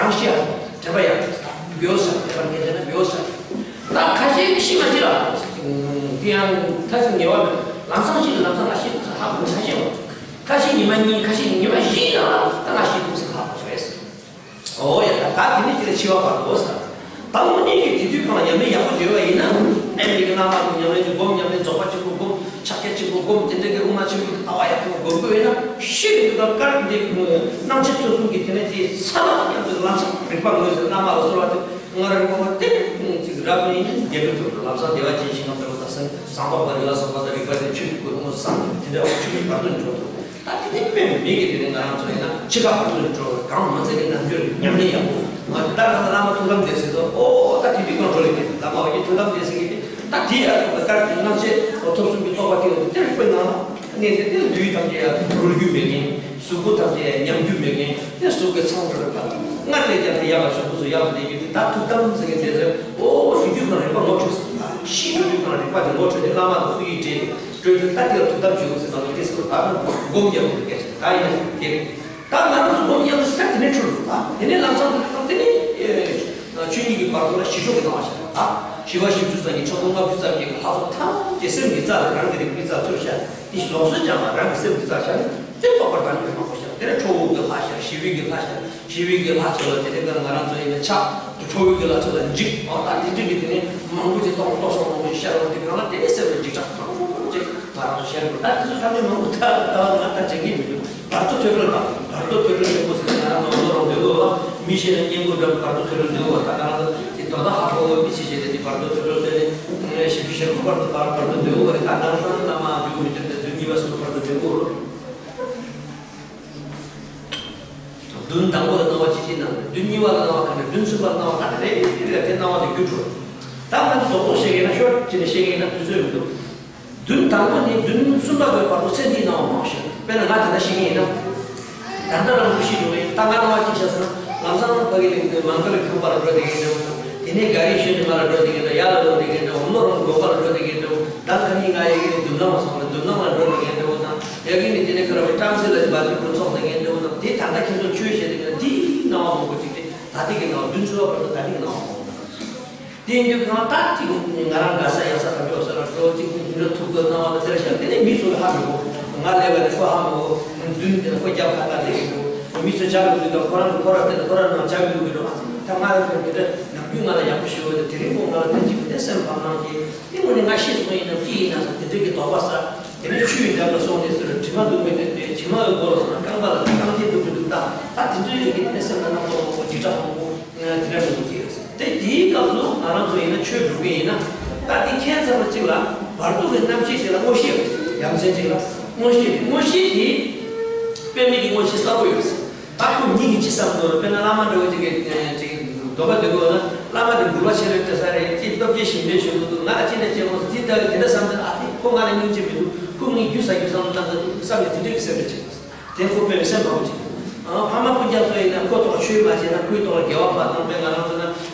རང་ཤི་ཡ་དྲན་པ་ཡང་འབྱོར་ས་དྲན་པ་ངེས་བྱས་ན་འབྱོར་ས། ད་ཁ་ཤས་ཤི་མ་ཤི་ལ་དེ་ཡང་ཁ་ཤས་ངེས་པ་མེད། ལམ་སང་ཤི་ལམ་སང་ང་ཤི་ཧ་གོ་ཁ་ཤས་ཁ་ཤས་ཉི་མ་གཉིས་ཁ་ཤས་ཉི་མ་བཞི་ལ་ད་ང་ཤི་འདུག་ཟེར་ཧ་གོ་རེད། ཨོ་ཡ་ད་ད་དེ་ནི་དེ་ལ་འཆི་བ་བར་དགོས་ས། ད་དངོས་གནས་ཀྱི་དེ་དུས་གང་ལ་ཉམས་ལེན་ཡག་པོ་བྱོས་པ་ཡིན་ན། ཨེ་མི་གི་བླ་མ་དང་ཉམས་ལེན་གྱི་སྒོམ་ཉམས་ལེན་རྫོགས་པ་ཆེན་པོ་སྒོམ་ཕྱག་རྒྱ་ཆེན་པོ་སྒོམ་དེ་འདྲ་གི་དབུ་མ་ཆེན་པོའི་ལྟ་བ་ཡག་པོ་སྒོམ་དགོས་ཡིན་ན་ཤི་བའི་དུས་སྐབས་དཀར་འདི་སྣང་མཆེད་ཚོགས་གསུམ་གྱི་དེ་ནས་དེ་ས་ལ་ཉམས་སུ་ལམ་སང་རིག་པ་ངོས་ཟིན་བླ་མ་ལ་གསོལ་བ་དེ་ང་རང་རིག་པ་མ་བསྟན་ཅིག་རབ་ནི་རྒྱལ་པོའི་ཐུགས་ལམ་སང་བདེ་བ་ཅན་ཞིང་ཁམས་དེར་བ་དང་སེམས་བཟང་པོ་བ་རི་ལ་སོགས་པ་དང་རིག་པ་དེ་ཆོས་ཀྱི་སྐུ་མཐོང་བསམ་དེ་འདྲ་བ་ཆོས་ཀྱི་བར་དོ་འགྲོ་ཐུབ། ད་དེ་དེ་དཔེ་མི་སྲིད་ཀྱི་དེ་ནི་ང་རང་ཚོ་ཡིན་ན་འཆི་ཁ་བར་དོ་འགྲོ་གང་མ་ཚད་ཀྱི་རྣལ་འབྱོར་ཉམས་ལེན་ཡག་པོ་ང་ཚོ་ད་ང་ཚོ་བླ་མ་ཐུགས་དམ་བདེ་སྲིད་དོ་ཨོ་ད་དེ་དུས་གང་འགྲོ་ལེ་གི་བླ་མ་བ་ཡི་ཐུགས་དམ་བདེ་སྲིད་ཀྱི་ད་དེ་ཡག་པོ་ད་དཀར་གྱི་སྣང་མཆེད་ཐོབ་གསུམ་གྱི་རྟོགས་པ་དེ་དེ་དཔེ་ནང་ལ་གནས་དེ་དེ་ལུས་ཐམས་ཅད་ཡང་འགྲུལ་རྒྱུ་མེད་མཁན། གཟུགས་པོ་ཐམས་ཅད་ཉམས་རྒྱུ་མེད་མཁན་དེ་གཟུགས་ཀྱི་ཚང་དུ་རེད་པ། སྔར་ལས་ཀྱང་དེ་ཡག་ལ་ཕྱོགས་སུ་ཡག་ལ་བསྡད་རྒྱུ་དེ་ད་ཐུགས་དམ་ཟེར་མཁན་དེ་ཚོས་ཨོ་རིགས་རྒྱུད་ཀྱང་རིག་པ་ངོ་འཕྲོད་ཟེར་བ་ཤེས་རིགས་རྒྱུད་ཀྱང་རིག་པ་དེ་ངོ་འཕྲོད་དེ་བླ་མ་དང་ཐུགས་ཡིད་འདྲེས་ཏེ་སྤྲོས་ཏེ་ད་དེ་ལ་ཐུགས་དམ་བཞེས་འོང་ཟེར་ན་ལོ་དེ་སྐོར་ད་ནི་སྒོམ་རྒྱག་དགོས་སྐད་ཆ་ད་ཡིན་ན་དེ་རེད། ད་ང་རང་ཚོ་སྒོམ་རྒྱག་དུས་ད་དེ་ནས་འཕྲོད་འདུག་ད་དེ་ནས་ལམ་སང་དེ་དང་དེ་ནས་ཆོས་ཉིད་ཀྱི་བར་དོ་ལ་ཞི་ཁྲོ་གི་སྣང་བ་ཤར་བ་ད་ཞི་བ་ཞི་བཅུ་ཙམ་གྱི་ཕྲག་དོག་ལྔ་བཅུ་ཙམ་གྱི་ལྷ་ཚོགས་ཐམས་ཅད་སེམས་ཀྱི་རྩ་ལ་རང་གི་རིག་པའི་རྩ་ཚུར་ཤར་དེ་ལོགས་སུ་སྦྱངས་པ་རང་གི་སེམས་ཀྱི་རྩ་ཤར་ནས་དེ་རྟོགས་པར་དང་ནི་མང་པོ་ཤར་དེ་ནས་ཁྲོ་བོ་གི་ལྷ་ཤར་ཞི་བའི་གི་ལྷ་ཤར། ཞི་བའི་གི་ལྷ་ཚོ་ལ་དེ་ནས་ང་རང་ཚོ་ཡིན་ན་ཆགས་ཁྲོ་བོའི་གི་ལྷ་ཚོ་ལ་འཇིགས་ཨོ་ད་དེ་འདྲ་གི་དེ་ནས་མང་པོ་ཅིག་རྟོགས་རྟོགས་སོང་མང་པོ་ཅིག་ཤར་འོང་དེ་གང་ལ་དེ་ནས་སེམས་ལ་འཇིགས་སྐྲག་མང་པོ་ཅིག་ང་རང་ཚོ་ཤར་དགོས་ད་དེ་ཚོ་ཐམས་ཅད་མང་པོ་ད་ད་ང་ད་དྲན་གི་མི་འདུག་བར་དོ་ཐོས་གྲོལ་དང་བར་དོ་ཐོས་གྲོལ་ཆེན་པོ་ཟེར་ན་ང་རང་ཚོ་བློ་རང་འདོད་དགོས་ལ་མི་ཤེས་ན་སྙན་པོ་འདྲ་བར་དོ་ཐོས་གྲོལ་འདོད་དགོས་ད་ང་རང་ཚོ་དེ་དོན་དག་ཧ་གོ་བའི་མི་ཤེས་བྱས་ཏེ་དེ་བར་དོ་ཐོས་གྲོལ་དེ་ནས་ཞིབ་ཞིབ་བར་དོ་བར་བར་དོ་འདོད་དགོས་རེད་ད་ང་རང་ཚོ་བླ་མ་འཇུག་མི་འདོད་ད་དུས་གཉིས་པ་སུ་བར་དོ་འདོད་དགོས་རེད། བདུན་དང་པོ་ལ་སྣང་བ་ཅི་ཞིག་སྣང་། བདུན་གཉིས་པ་ལ་སྣང་བ་ག་འདྲ། བདུན་གསུམ་པ་ལ་སྣང་བ་ག་འདྲ་རེད། དེ་ལ་དེ་སྣང་བ་དེ་རྒྱུ་འགྲོ། ད་ང་ཚོ་རྡོག་རྡོག་བཤད་མཁན་ན་ཤོར་ཅི་ནས་བཤད་མཁན་ན་དུས་ཚོད་མི་འདུག་བདུན་དང་པོ་ནས་བདུན་གསུམ་པ་བར་དུ་ཚེ་འདིའི་སྣང་བ་མང་ཤོས། དཔེར་ན་ང་ད་ལྟ་ཤི་མཁན་ཡིན་ན། ད་ལྟ་རང་ལུགས་ཤི་འགྲོ་གི་ཡིན། ད་ང་སྣང་བ་ཅི་ཤར་ཟེར་ན། ལམ་སང་ཕ་གི་ནས་མང་ག་ལ་ཁང་པ་ལ་འགྲོ་བསྡད་མཁན་འདྲ་བོ་དང་། དེ་ནས་ག་རེ་ཤོད་ནས་མ་ལ་འགྲོ་བསྡད་མཁན་འདྲ། ཡ་ལ་འགྲོ་བསྡད་མཁན་འདྲ། འོ་མ་རང་དགོན་པ་ལ་འགྲོ་བསྡད་མཁན་འདྲ་བོ། ད་ཁ་ཉིན་ང་ཡི་གེ་འཛུམ་མདངས་མ་སོང་ན་འཛུམ་མདངས་ལ་འགྲོ་བསྡད་མཁན་འདྲ་བོ་དང་། ཡ་གི་ནས་དེ་ནས་ཁ་ར་བའི་བཀྲམ་ཟེ་ལ་འབའ་ཐིག་པོ་ཚོགས་བསྡད་མཁན་འདྲ་བོ་དང་། དེ་ད་ལྟ་ཁྱེད་ཚོ་ཆོས་བཤད་བསྡད་མཁན་དེའི་སྣང་བ་མང་པོ་ཅིག་དེ་ད་ལྟ་གི་སྣང་བ་བདུན་ཚོ་བར་དུ་ད་ལྟ་གི་སྣང་བ་མང་པོ་དང་། དེ་ཡིན་དུས་གང་ལྟར་ཅིག་ང་རང་དགའ་ས་ཡག་ས་ཐམས་ཅད་འོ་ས་ལ་འགྲོ་ཅིག་ཉིན་རེ་ཐུག་གི་སྣང་བ་དང་དེ་ལ་བཞག་དེ་ནས་མི་ཚོ་ལ་ཧ་མི་གོ། ང་ལས་པ་ནི་ཁོ་ཧ་མི་གོ། མི་མདུན་དེ་ལ་ཁོ་རྒྱབ་ཁ་ཁ་ལས་ཀྱི་འདུག་མི་ཚོ་ཇ་གི་འདུག་དང་ཁོ་རང་གི་ཁོ་ར་དེ་ལ་ཁོ་ར་ནང་ཇ་གི་འདུག་གི་འགྲོ་ཨ་ཙི་ད་ང་རང་ཚོ་དེ་འདྲ་ནམ་རྒྱུན་ང་ལ་ཡག་པོ་ཞུ་བ་དེ་དེ་རིང་ཁོ་ང་ལ་དེ་ཅིག་དེ་སེམས་ཕམ་གནང་གི་དེ་ངོ་ནས་ང་ཤི་སོང་ཡིན་ནམ་ཅི་ཡིན་ན་ས་དེ་འདྲ་གི་དོགས་པ་ས་དེ་ནས་ཆུ་ཡི་འགྲམ་ལ་སོང་ནས་ཚུར་དྲི་མ་འདུག་མི་འདུག་དེ་དྲི་མ་གི་སྒོ་ལ་སོང་ན་རྐང་པ་ལ་རྐང་རྗེས་འདུག་མི་འདུག་ད་ད་དེ་འདྲ་གི་དེ་ནས་སེམས་ལ་རྣམ་རྟོག་མང་པོ་འཇིགས་སྐྲག་མང་པོ། དེ་འདྲ་མི་འདུག་ཅེས། དེ་དེའི་སྐབས་སུ་ང་རང་ཚོ་ཡིན་ན་ཆོས་སྒྲུབ་མཁན་ཡིན་ན། ད་དེ་ཁྱད་མཚར་བ་གཅིག་ལ་བར་དོ་གི་རྣམ་ཤེས་ཤིག་ལ་དངོས་གཞི་ཡོད་ཟེར། ཡ་མཚན་གཅིག་ལ་དངོས་གཞི་དངོས་གཞི་དེ་དཔེ་མེད་ཀྱི་དངོས་གཞི་གསལ་པོ་ཡོད་ཟེར། ད་ཁོ་མྱི་གིས་ཅི་བསམ་དགོས་རེད། དཔེར་ན་བླ་མ་འདྲ་བོ་ཅིག་གིས་ཅིག་འདོད་པ་འདོད་དགོས་ན་བླ་མ་དེ་འབུལ་བ་ཆེ་རེད་སྤྲད་ས་རེད། ཅིག་སྟོབས་ཆེ་ཞིང་པའི་ཞུ་གི་འདུག་ང་ལ་ཅི་ནས་ཅི་དགོས་ཟེར་དེ་ལྟ་བུའི་དེ་འདྲ་བསམ་ཚེ་ཨ་ཧེ་ཁོ་ང་ལ་སྙིང་རྗེ་མི་འདུག་ཁོ་ངའི་རྒྱུ་ཟ་རྒྱུ་བསམ་བློ་བཏང་གི་འདུག་བསམ་ནས་དེ་འདྲ་གི་སེམས་ནས་བྱེད་དགོས་ཟེར། དེ་ཁོ་དཔེ་མི་སེམས་ཕམ་ཅིག་ཨ་ཕ་མ་སྤུན་ཀྱག་ཚོ་ཡིན་ན་ཁོའི་ཐོག་ཆོས་མ་བྱས་ན་ཁོའི་ཐོག་ལ་དགེ་བ་ཕར་བཏང་པས། ང་རང་ཚོ་ན་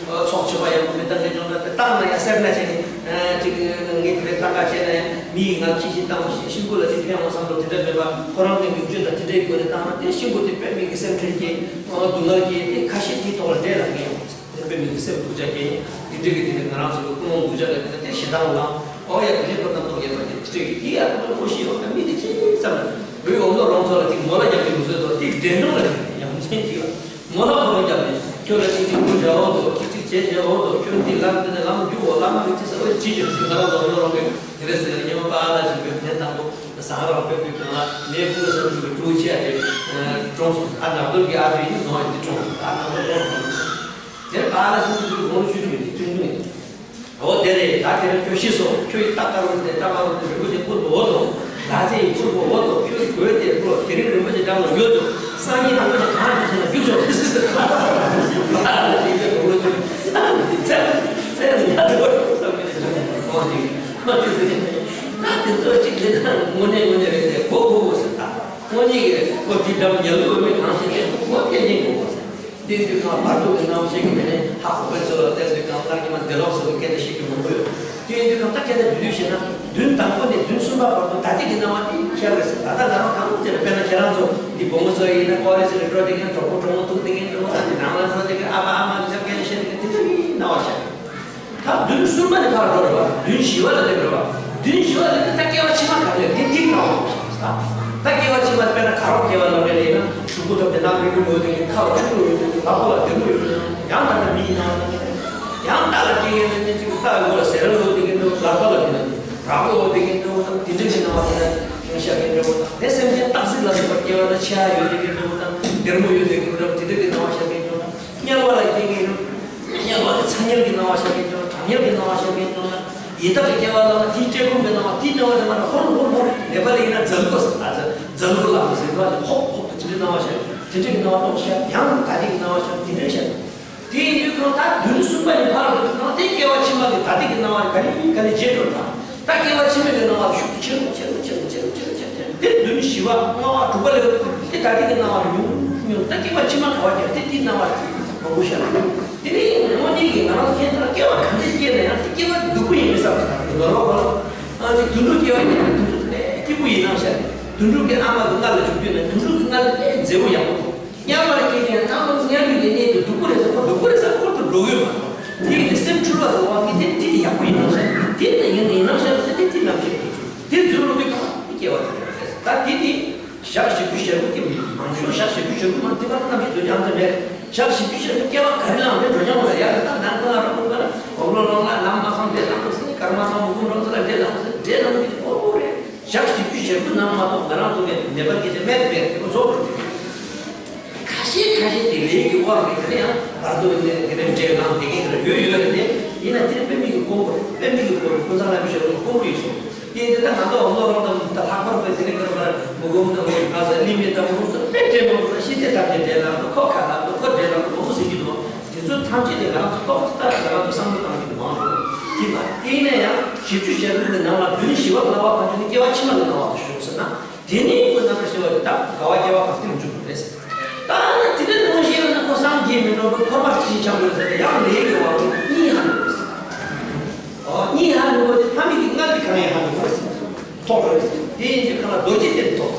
ཚོགས་མཆོད་པ་ཡག་པོ་མི་བཏང་མཁན་བྱུང་ན་དེ་བཏང་ན་ཡང་སེར་སྣ་བྱས་ནས་ཅིག་ངས་དེ་འདྲ་བཏང་ག་བྱས་ན་ཡང་མི་ཡིས་ང་ཁྱི་ཤིང་བཏང་བ་ཞིག་ཤིང་བུ་ལ་དེ་ཕན་འོང་བསམ་བློ་དེ་འདྲ་མེད་པ་ཁོ་རང་གི་མིག་ཆུ་དང་དེ་འདྲའི་སྒོ་ནས་བཏང་ན་དེ་ཤིང་བུ་དེ་དཔེ་མི་གི་སེམས་ཁྲལ་སྐྱེ་སྡུག་བསྔལ་སྐྱེ་དེ་ཁ་ཤས་དེའི་ཐོག་ལ་འདྲེ་ལ་ངེས་ཡོང་། དེ་དཔེ་མི་གི་སེམས་སྡུག་ཅག་སྐྱེ་ནས་དེ་འདྲ་གི་དེ་ནས་ང་རང་ཚོ་གི་ཀུན་སློང་སྡུག་ཅག་ལ་དེ་ནས་དེ་ཞེ་སྡང་ལངས། ཨོ་ཡ་དེ་ནས་ཁོ་རྣམ་རྟོག་ཡོད་པ་དེ་དེ་འདྲ་གི་དེ་ཡ་ཁོ་ལ་ཁོ་ཤི་ཡོང་ན་མི་དེ་ཅི་ཙམ་ལ་བོད་ཡོང་ལོ་རང་ཚོ་ལ་དེ་ངོ་ལ་རྒྱབ་ཀྱི་མི་བཟོད་དོ་དེ་དྲན་སྟངས་ལ་དེ་ཡང་ཅན་ཅིག་ལ་ངོ་ལ་ཁོ་རང་རྒྱབ་ནས་ཁྱོད་ལ་དེ་ཅིག་ཁོ་འདྲ་འོ་དོ་ཅིག་ཅིག་བྱས་བྱས་འོ་དོ་ཁྱོད་འདི་ལམ་དེ་ནས་ལམ་རྒྱུག་འོ་བླ་མ་གི་ཅི་ཟེར་འོ་ཅི་བྱས་ཟེར་ང་རང་ཚོ་ལོ་རང་གི་དེ་རེད་ཟེར་ཉི་མ་པ་ལ་ཞིག་གི་ནས་དང་པོ། ཟངས་རག་ཕེབས་དུས་གང་ལ་མེ་ཕུ་ལ་སོང་དུས་ཀྲུའུ་ཆེ་ཨ་དེ་གྲོངས་སོང་། ཨ་ནག་དོར་གྱི་ཨ་དེ་ཡིན་ནོ་ཡིན་དེ་གྲོངས་སོང་། ཨ་ནག་དོར་གྲོངས་སོང་། དེར་ཨ་ལ་སོང་དུས་དགོང་ཆུ་ཆུ་ཡིན་དེ་ཐུང་ཐུང་ཡིན། འོ་དེ་རེད། ད་དེ་རིང་ཁྱོད་ཤི་སོང་། ཁྱོད་ཡི་རྟ་དཀར་པོ་དེ་རྟ་དམར་པོ་དེ་རིན་པོ་ཆེ་བཀུར་དགོས་འོ་དོ། ལ་ཚེ་ཡི་བཀུར་དགོས་འོ་དོ། ཁྱོད་ཀྱི་གོས་དེ་བཀུར། དེ་རིང་རིན་པོ་ཆེ་འགྲམ་ལ་ཡོད་དོ། སང་ཉིན་རིན་པོ་ཆེ་གང་དུ་སོང་ན་རྒྱུགས་ཤོག་ཟེར་ཟེར། ཚེ་ཚེ་ཡང་ཡར་འགྲོ་བསམ་གི་ནས་ཨོ་དེ་ད་དེ་ཚོ་གཅིག་ལས་ད་དངོས་གནས་དངོས་གནས་རེད་དེ་གོ་གོ་གོ་ཟེར། ད་དངོས་གནས་ཀྱི་ཁོ་དེ་འདྲ་ཉལ་དུ་མི་གང་ཞིག་ལས་ཁོ་སྐད་ཅིག་གོ་གོ་ཟེར། དེ་དུས་གང་བར་དུ་གི་རྣམ་ཤེས་ཀྱི་དེ་ནས་ཧ་གོ་བའི་ཚོད་ལ་བསྟན་དུས་གང་སྔར་གྱི་མ་དེ་ལོག་སོགས་ཀྱི་སྐད་ཆ་བཤད་རྒྱུ་མང་པོ་ཡོད། དེ་ཡིན་དུས་གང་ད་སྐད་ཆ་བསྡུས་བསྡུས་བཤད་ན་བདུན་དང་པོ་ནས་བདུན་གསུམ་པ་བར་དུ་ད་ལྟ་གི་སྣང་བ་དེ་ཤར་བས་ཟེར། ད་ལྟ་ང་རང་གང་དེ་ལ་དཔེར་ན་ཁྱེད་རང་ཚོ་འདི་བུ་མོ་ཚོ་ཡིན་ན་ཀོ་ལེ་ཇི་ནས་འགྲོ་དེ་མཁན་གྲོགས་པོ་གྲོགས་མོ་ཐུག་དེ་མཁན་འགྲོ་ད་ནི་ནང་ལ་འགྲོ་དེ་མཁན་ཨ་ཕ་ཨ་མ་གི་སྐད་ཆ་བཤད་དེ་མཁན་དེ་འདྲ་ཡིན་སྣང་བ་ཤར། ད་བདུན་གསུམ་པ་ནས་ཕར་འགྲོ་རེད་བ། བདུན་བཞི་པ་ལ་སླེབས་རེད་བ། བདུན་བཞི་པ་ལ་སླེབས་ད་སྐྱེ་བ་ཕྱི་མ་ག་རེ་དེ་ཐིག་ནང་བ་ཞིག་ད། ད་སྐྱེ་བ་ཕྱི་མ་དཔེར་ན་ག་རོག་སྐྱེ་བ་ལ་རེ་ལས་ན་གཟུགས་པོ་ཐོབ་སྟེ་ནང་མི་ཀུན་ཡོད་དེ་ཁ་ལ་ཆུ་ཀླུ་ཡོད་དེ་ལག་པ་ལ་སྡེར་མོ་ཡོད་དེ་ཡང་ད་ལྟ་མི་ཡི་ནང་ལ་ཡང་ད་ལ་སྐྱེ་ཡས་ནས་ཅིག་ལྟ་ཡོད་ལ་ཟེར་ར་ཡོད་དེ་གི་འདུག་ལག་པ་ལ་དེ་ན་ར་ཧོ་ཡོད་དེ་གི་འདུག་དེ་འདྲ་ཞིག་ནང་བ་དེ་ན་ཤ་གི་འདྲ་བོ་དང་དེ་སེམས་ཅན་སྟག་གཟིག་ལ་སོགས་པ་སྐྱེ་བ་ལ་ཆ་ཡོད་དེ་གི་འདུག་དང་སྡེར་མོ་ཡོད་དེ་གི་འདུག་དེ་འདྲ་གི་ནང་བ་ཤ་གི་འདུག་དང་དམྱལ་བ་ལ་སྐྱེ་གི་འདུག་དམྱལ་བ་དེ་ཚ་དམྱལ་གྱི་སྣང་བ་ཤར་མཁན་ཅིག་དང་། གྲང་དམྱལ་གྱི་སྣང་བ་ཤར་མཁན་ཅིག་དང་། ཡི་དྭགས་ཀྱི་སྐྱེ་བ་ལ་དེའི་བཀྲེས་སྐོམ་གྱི་སྣང་བ་དེའི་སྣང་བ་དེ་མར་ཧོར་ཧོར་ཧོར་ནེ་པ་ལི་ཡིན་ན་ཛལ་གོ་ཟེར་ད་ཛལ་གོ་ལ་མི་ཟེར་བ་ཧོབ་ཧོབ་ཏུ་དེ་འདྲའི་སྣང་བ་ཤར། དེ་འདྲའི་སྣང་བ་ཏོག་ཤར། ཡང་ད་ལྟའི་སྣང་བ་ཤར། དེ་འདྲའི་ཤར། དེ་ཡིན་དུས་གང་ད་བདུན་གསུམ་པ་ནས་ཕར་འགྲོ་དུས་གང་དེ་སྐྱེ་བ་ཕྱི་མ་གི་ད་ལྟའི་གི་སྣང་བ་ག་ལེ་ག་ལེ་བརྗེད་འགྲོ་ད། ད་སྐྱེ་བ་ཕྱི་མའི་གི་སྣང་བ་ཤུགས་ཆེ་རུ་ཆེ་རུ་ཆེ་རུ་ཆེ་རུ་ཆེ་རུ་ཆེ་རུ་ཆེ་རུ་དེ་བདུན་བཞི་པ་ལྔ་པ་དྲུག་པ་ལ་དེ་ད་ལྟའི་གི་སྣང་བ་ཉུང་ཉུང་ད་སྐྱེ་བ་ཕྱི་མ་ག་བ་ཀྱང་དེ་དེའི་སྣང་བ་མང་པོ་ཤར། དེ་ནས་དངོས་གནས་ཀྱི་ང་རང་ཁྱེད་ཚོ་ལ་སྐྱེ་བ་ག་འདྲ་སྐྱེས་ན་ཡང་དེ་སྐྱེ་བ་སྡུག་པོ་ཡིན་མི་བསམ་པ་དང་ནོར་བ་གོ་ལ། ཨ་ཅིག་དུད་འགྲོ་སྐྱེ་བ་ཡིན་ན་དུད་འགྲོ་དེ་སྐྱིད་པོ་ཡིན་ནམ་ཤར་ནས་དུད་འགྲོ་གི་ཨ་མ་གི་མངལ་ལ་བཅུག་དུས་ན་དུད་འགྲོ་གི་མངལ་དེ་མཛེས་པོ་ཡག་པོ་འདུག་དམྱལ་བར་སྐྱེས་ཀྱང་ད་ཁོ་དམྱལ་བའི་གནས་དེ་སྡུག་པོ་རེད་ཟེར་ཁོ་སྡུག་པོ་རེད་ཟེར་ཁོ་ཚོ་འགྲོ་གི་ཡོད་མ་རེད། དེ་ཡིན་དུས་སེམས་འཁྲུལ་བ་དང་བ་གི་དེ་དེ་དེ་ཡག་པོ་ཡིན་ནམ་ཤར་དེ་ནས་ཡིན་ཡིན་ནམ་ཤར་དེ་དེ་དེ་ནམ་ཤར་དེ་འཛུལ་རུང་དེ་གང་དེ་སྐྱེ་བ་དེ་རེད་ད་དེ་དེ། ཞག་བཞི་བཅུ་ཞེ་དགུ་དེ་མང་ཤོས་ཞག་བཞི་བཅུ་ཞེ་དགུ་མ་དེ་བར་རྣམ་ཤེས་འདུ་ཅང་ཙམ་མེད། ཞག་བཞི་བཅུ་ཞེ་དགུ་སྐྱེ་བ་ག་རེ་བླངས་ཏེ་འགྲོ་ཀྱང་མ་རེད། ཡར་ལ་ད་ནང་ཁང་ལ་ར་ཁོང་ཁ་ལ་གོམ་ལོ་ལོང་ལ་ལམ་མ་ཁང་འདྲེ་ལངས་སོང་ཟེར་ནས་ཀརྨ་ཚང་མུ་གུ་འགྲོ་ས་ལ་འདྲེ་ལངས་སོང་ཟེར་འདྲེ་ལངས་ཀྱི་ཁོ་བོ་རེད། ཞག་བཞི་བཅུ་ཞེ་དགུ་ནང་མ་གཏོགས་ང་རང་ཚོ་གི་ནད་པ་སྐད་ཆ་མེད་དེ་མེད་དེ་ཁོ་ཚོ་ཁ་ཤས་ཁ་ཤས་དེ་ལས་ཀྱི་དབང་གིས་དེ་ནས་ཡང་བར་དུ་ནས་དེ་ནས་འདྲེ་ལངས་དེ་གས་དེ་ལ་ཡོད་ཡོད་རེད་དེ་ཡིན་ན་དེ་ནས་དཔེ་མི་གི་ཀོང་པོ་དཔེ་མི་གི་ཀོང་པོ་ཀུན་བཟང་བླ་མའི་ཞབས་ཀྱི་ཀོང་པོ་ཡིན་སོང་། དེ་ཡིན་དུས་ད་ང་ཚོ་འོ་ལོ་རང་དང་ད་ལྷག་པར་དུ་དེ་རིང་ཁར་མར་མུ་གུམ་དང་ང་ཚོ་གླིང་མི་དང་མུ་གུམ་ཚོ་དཔེ་བྲེལ་མང་པོ་ཤི་ཚེ་ཐམས་ཅད་བྲེལ་ལ་ཁོ་ཁ་ལ་ཁོ་བྲེལ་ལ་མང་པོ་ཟེར་གྱི་འདུག་དེ་ཚོ་ཐམས་ཅད་དེ་ང་རང་ཚོ་ཏོག་ཙམ་ལྟ་ང་རང་ཚོ་བསམ་བློ་བཏང་གི་མང་རེད། དེ་མ་དེ་ཡིན་ན་ཡང་བཞི་བཅུ་ཞེ་དགུ་གི་ནང་ལ་བདུན་བཞི་པ་ལྔ་པ་ཕན་ཚུན་ནི་སྐྱེ་བ་ཕྱི་མ་གི་སྣང་བ་དུ་ཤོག་ཟེར་ན། དེ་ནས་ཁོ་རྣམ་པར་ཤེས་པ་དེ་དག་ག་བ་སྐྱེ་བ་གང་དུ་འཇུག་དགོས་རེད། ད་ནི་དེ་འདྲ་ནང་བཞིན་ཡོད་ན་ཁོ་སངས་རྒྱས་མི་འགྲོ་བར་འཁོར་བ་སྤྱི་ཆིངས་འཆང་དགོས་ཟེར་ཏེ་ཡང་ལས་ཀྱི་དབང་གིས་གཉིད་ཧ་འགྲོ་དགོས། ཨོ་གཉིད་ཧ་འགྲོ་དགོས་ཏེ་ཕ་མེས་ཀྱི་མངལ་དེ་གང་ཡང་ཧ་འགྲོ་དགོས་རེད། ཐོག་རེད། དེ་ཡིན་དུས་གང་ལ་རྡོ་རྗེ་གདན་ཐོག་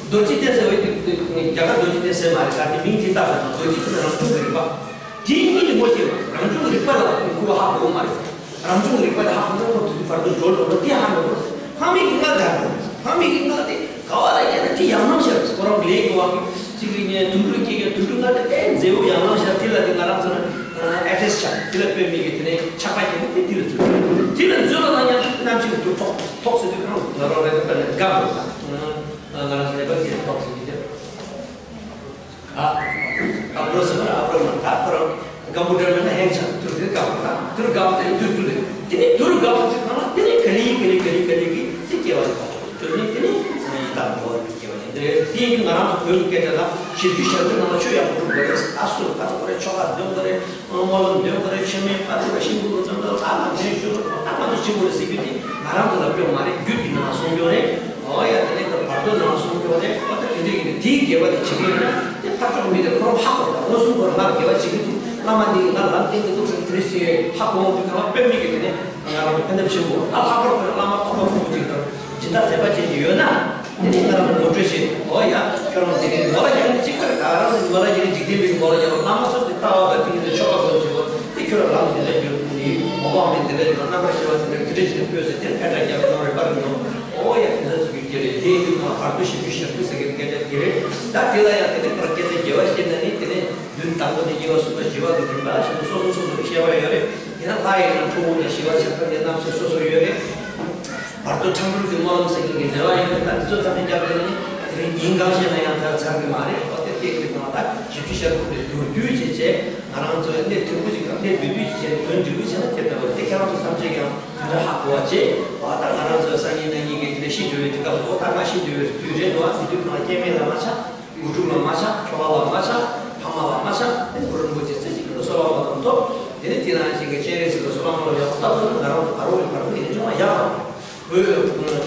རྡོ་རྗེ་གདན་ཟེར་བའི་དུས་རྒྱ་གར་རྡོ་རྗེ་གདན་ཟེར་མ་རེད་ད་དེ་མིང་དེ་བཏགས་པ་དང་རྡོ་རྗེ་གདན་རང་བྱུང་གི་རིག་པ། དེའི་གཉིད་ལ་ངོ་ཤེས་པ་རང་བྱུང་རིག་པ་ལ་སྐུར་བ་ཧ་གོ་མ་རེད། རང་བྱུང་རིག་པ་ལ་ཧ་གོ་ན་ཁོ་དུས་བར་དུ་འགྲོ་འགྲོ་ན་དེ་ཧ་མི་གོ་ཕ་མེས་ཀྱི་མངལ་དང་ཕ་མེས་ཀྱི་མངལ་དེ་ག་བ་ལ་སྐྱེས་ན་དེ་ཡང་ནང་ཤར་ཁོ་རང་ལས་ཀྱི་དབང་གིས་གཅིག་གི་ངས་དུད་འགྲོ་སྐྱེས་ཀྱང་དུད་འགྲོ་མངལ་དེ་ཨེ་མཛེས་པོ་ཡང་ནང་ཤར་དེ་ལ་དེ་ང་རང་ཚོ་ན་ཨེ་ཏེས་ཆགས་དེ་ལ་དཔེ་མེད་ཀྱི་དེ་ནས་ཆགས་པ་སྐྱེས་ན་དེ་དེ་ལ་འཛུལ་དེ་ལ་འཛུལ་ལ་ན་ཡང་རྣམ་ཤེས་ཀྱི་དུག་ཐོག་ཐོག་ཟེར་དུས་གང་ང་རང་རེ་བ་ན་དགའ་འོ་ད་ང་རང་ཚོ་ནད་པ་སྐྱེས་ཐོག་ཟེར་གྱི་དེ། ཨ། ཨ་བྲོ་ཟེར་བ་ཨ་བྲོ་མ་ད་ཁོ་རང་སྒམ་པོ་འདྲ་མེད་ན་ཧེང་ཆགས་དུར་དེ་སྒམ་པོ་ད་དུར་སྒམ་དེ་དུར་དུར་རེད། དེ་ནས་དུར་སྒམ་དེ་གང་ལ་དེ་ནས་ག་ལི་ག་ལི་ག་ལི་ག་ལི་གི་དེ་སྐྱེ་བ་ལ་དུར་ནས་དེ་ནས་ཡི་དྭགས་འགྲོ་བ་རིགས་སྐྱེ་བ་ཡིན་དེ་རེད། དེ་ཡིན་དུས་ང་རང་ཚོ་བོད་ཀྱི་སྐད་ཆ་ལ་ཞིབ་འཇུག་བྱ་དུས་ནང་ལ་ཆོས་ཡག་པོ་སྒྲུབ་དགོས་རེད། ད་སུ་ད་དགོས་རེད། ཆོ་ག་འདོན་དགོས་རེད། སྨོན་ལམ་འདོན་དགོས་རེད། མཆོད་མེ་ཕ་དེ་བ་ཤིང་བུ་ལོ་ཙམ་ལ་ཨ་ལ་འདྲེན་ཞུ་རོགས་ད་ང་ཚོ་ཆེན་པོ་རེད་ཟེར་རྒྱུ་དེ་ང་རང་ཚོ་ལ་དཔེ་མ་རེད། རྒྱུད་ཀྱི་ནང་གསུང་རྒྱུ་རེད། ཨོ་ཡ་དེ་ནས་ཁོ་བར་དོ་ནང་གསུང་རྒྱུ་རེད། ཨོ་ད་དེ་འདྲ་ཡིན་ན་དེའི་དགེ་བ་དེ་བྱེད་ཀྱི་ཡོད་ན་དེ་ཕར་ཕྱོགས་མི་དེ་ཁོ་རང་ཧ་གོ་ད་མངོན་སུམ་ཁོ་རང་ང་དགེ་བ་བྱེད་ཀྱི་འདུག་བླ་མ་འདི་ཡིས་ང་ལམ་བསྟན་གྱི་འདུག་ཟེར་དེ་རེ་ཞིག་ཧ་གོ་འོང་དུས་གང་ལ་དཔེ་མི་དགེ་དེ་ནས་ང་རང་ཚོ་ཕན་ཐབས་ཆེན་པོ་ད་ལྷག་པར་དུ་བླ་མ་རྟོགས་པ་ཕུན་པོ་ཅིག་དང་སྦྱིན་བདག་དད་པ་ཅན་ཅིག་ཡོད་ན། དེ་ནས་ང་རང་ངོ་སྤྲོད་བྱེད། ཨོ་ཡ། ཁྱོད་རང་དེ་ནས་ངོ་ལ་རྒྱག་ནས་གཅིག་པར་ད་རང་ངོ་ལ་རྒྱག་ནས་འཇིག་རྟེན་པའི་ངོ་ལ་རྒྱག་པ་བླ་མ་ཚོ་དེ་ལྟ་བ་དང་དེ་ནས་ཆོ་ག་དགོས་བྱེད་པ་དེ་ཁྱོད་རང་ལམ་དེ་ལ་རྒྱུག་ནི་མོ་པང་མེད་དེ་ལ་རྒྱུག་རྣམ་པར་ཤེས་པ་དེ་ལ་དེ་འདྲ་བྱེད་ནས་སྤོས་ཟེར་དེར་ཕན་དྲག་རྒྱག་གི་རེད་པར་མི་ཡོང་། ཨོ་ཡ་དེ་ལ་ཚུགས་རྒྱུ་དེ་རེད། དེ་ཡིན་དུས་ང་བར་དུ་ཞིབ་ཞིབ་ཞིབ་ཞིབ་ཟེར་གི་སྐད་ཆ་དེ་རེད། ད་དེ་ལ་ཡང་དེ་ནས་ཁོ་རང་སྐད་ཆ་རྒྱལ་བ་བཤད་ན་ནི་དེ་ནས་བདུན་དང་པོ་ནས་གཉིས་པ་གསུམ་པ་བཞི་པ་གི་རིམ་པ་ཞིག་སོ་སོ་སོ་སོ་གི་བཤད་པ་ཡོད་རེད། དེ་ན་ལྷ་ཡིན་ན་ཁྲོ་བོ་དང་ཞི་བ་ཆགས་པ་དེ་རྣམ་གཞག་སོ་སོ་ཡོད་རེད། བར་དོ། ཁྲ་འབུར་གྱི་སྨོན་ལམ་ཟེར་མཁན་གྱི་འབྲེལ་བ་ཡོད་པས། ད་འདི་ཚོ་ཐམས་ཅད་བརྒྱབ་ནས་ནི་དེ་རིང་ཉིན་གང་ཞིག་ན་ཡང་ད་ཚར་གི་མ་རེད། ཨོ་དེ་སྐད་ཀྱི་ནང་ད་བཞི་བཅུ་ཞེ་དགུ་དེ་བསྡུ་རྒྱུ་བྱས་བྱས་ང་རང་ཚོའི་གནས་དུས་ཀྱི་སྐབས་གནས་བསྡུས་བསྡུས་བྱས་བྱས་ནས་དོན་འགྲིག་པོ་བྱས་ན་དེ་ལྟ་བུ་རེད། དེ་ཁྱེད་རང་ཚོ་ཐམས་ཅད་ཀྱང་དེ་འདྲ་ཧ་གོ་བ་བྱས། ཨོ་ད་ང་རང་ཚོའི་སང་ཉིན་གནངས་ཉིན་གྱི་དེ་འདྲ་ཤི་འགྲོ་བའི་དུས་སྐབས་སུ་ཨོ་ད་ང་ཤི་འགྲོ་བའི་དུས་རེད་འདུག་ཨ་དེ་དུས་ང་སྐྱེ་དམན་ལ་མ་ཆགས། དགུ་ཕྲུག་ལ་མ་ཆགས། ཁྱོ་ག་ལ་མ་ཆགས། ཕ་མ་ལ་མ་ཆགས། དེ་གུ་རུ་རིན་པོ་ཆེ་རྩེ་གཅིག་ཏུ་གསོལ་བ་སྨོན་ལམ་ཐོབ། དེ་ནས་དེ་ནང་བཞིན་གྱི་སྤྱན་རས་གཟིགས་ལ་གསོལ་བ་སྨོན་ལམ་ཡག་པོ་བཏབ་ཐུབ་ན་ང་རང་ཚོ་བར་བོ་ཡི་བར་དུ་ཡིན་ན་ཅུང་ཡག་རེད། བོད་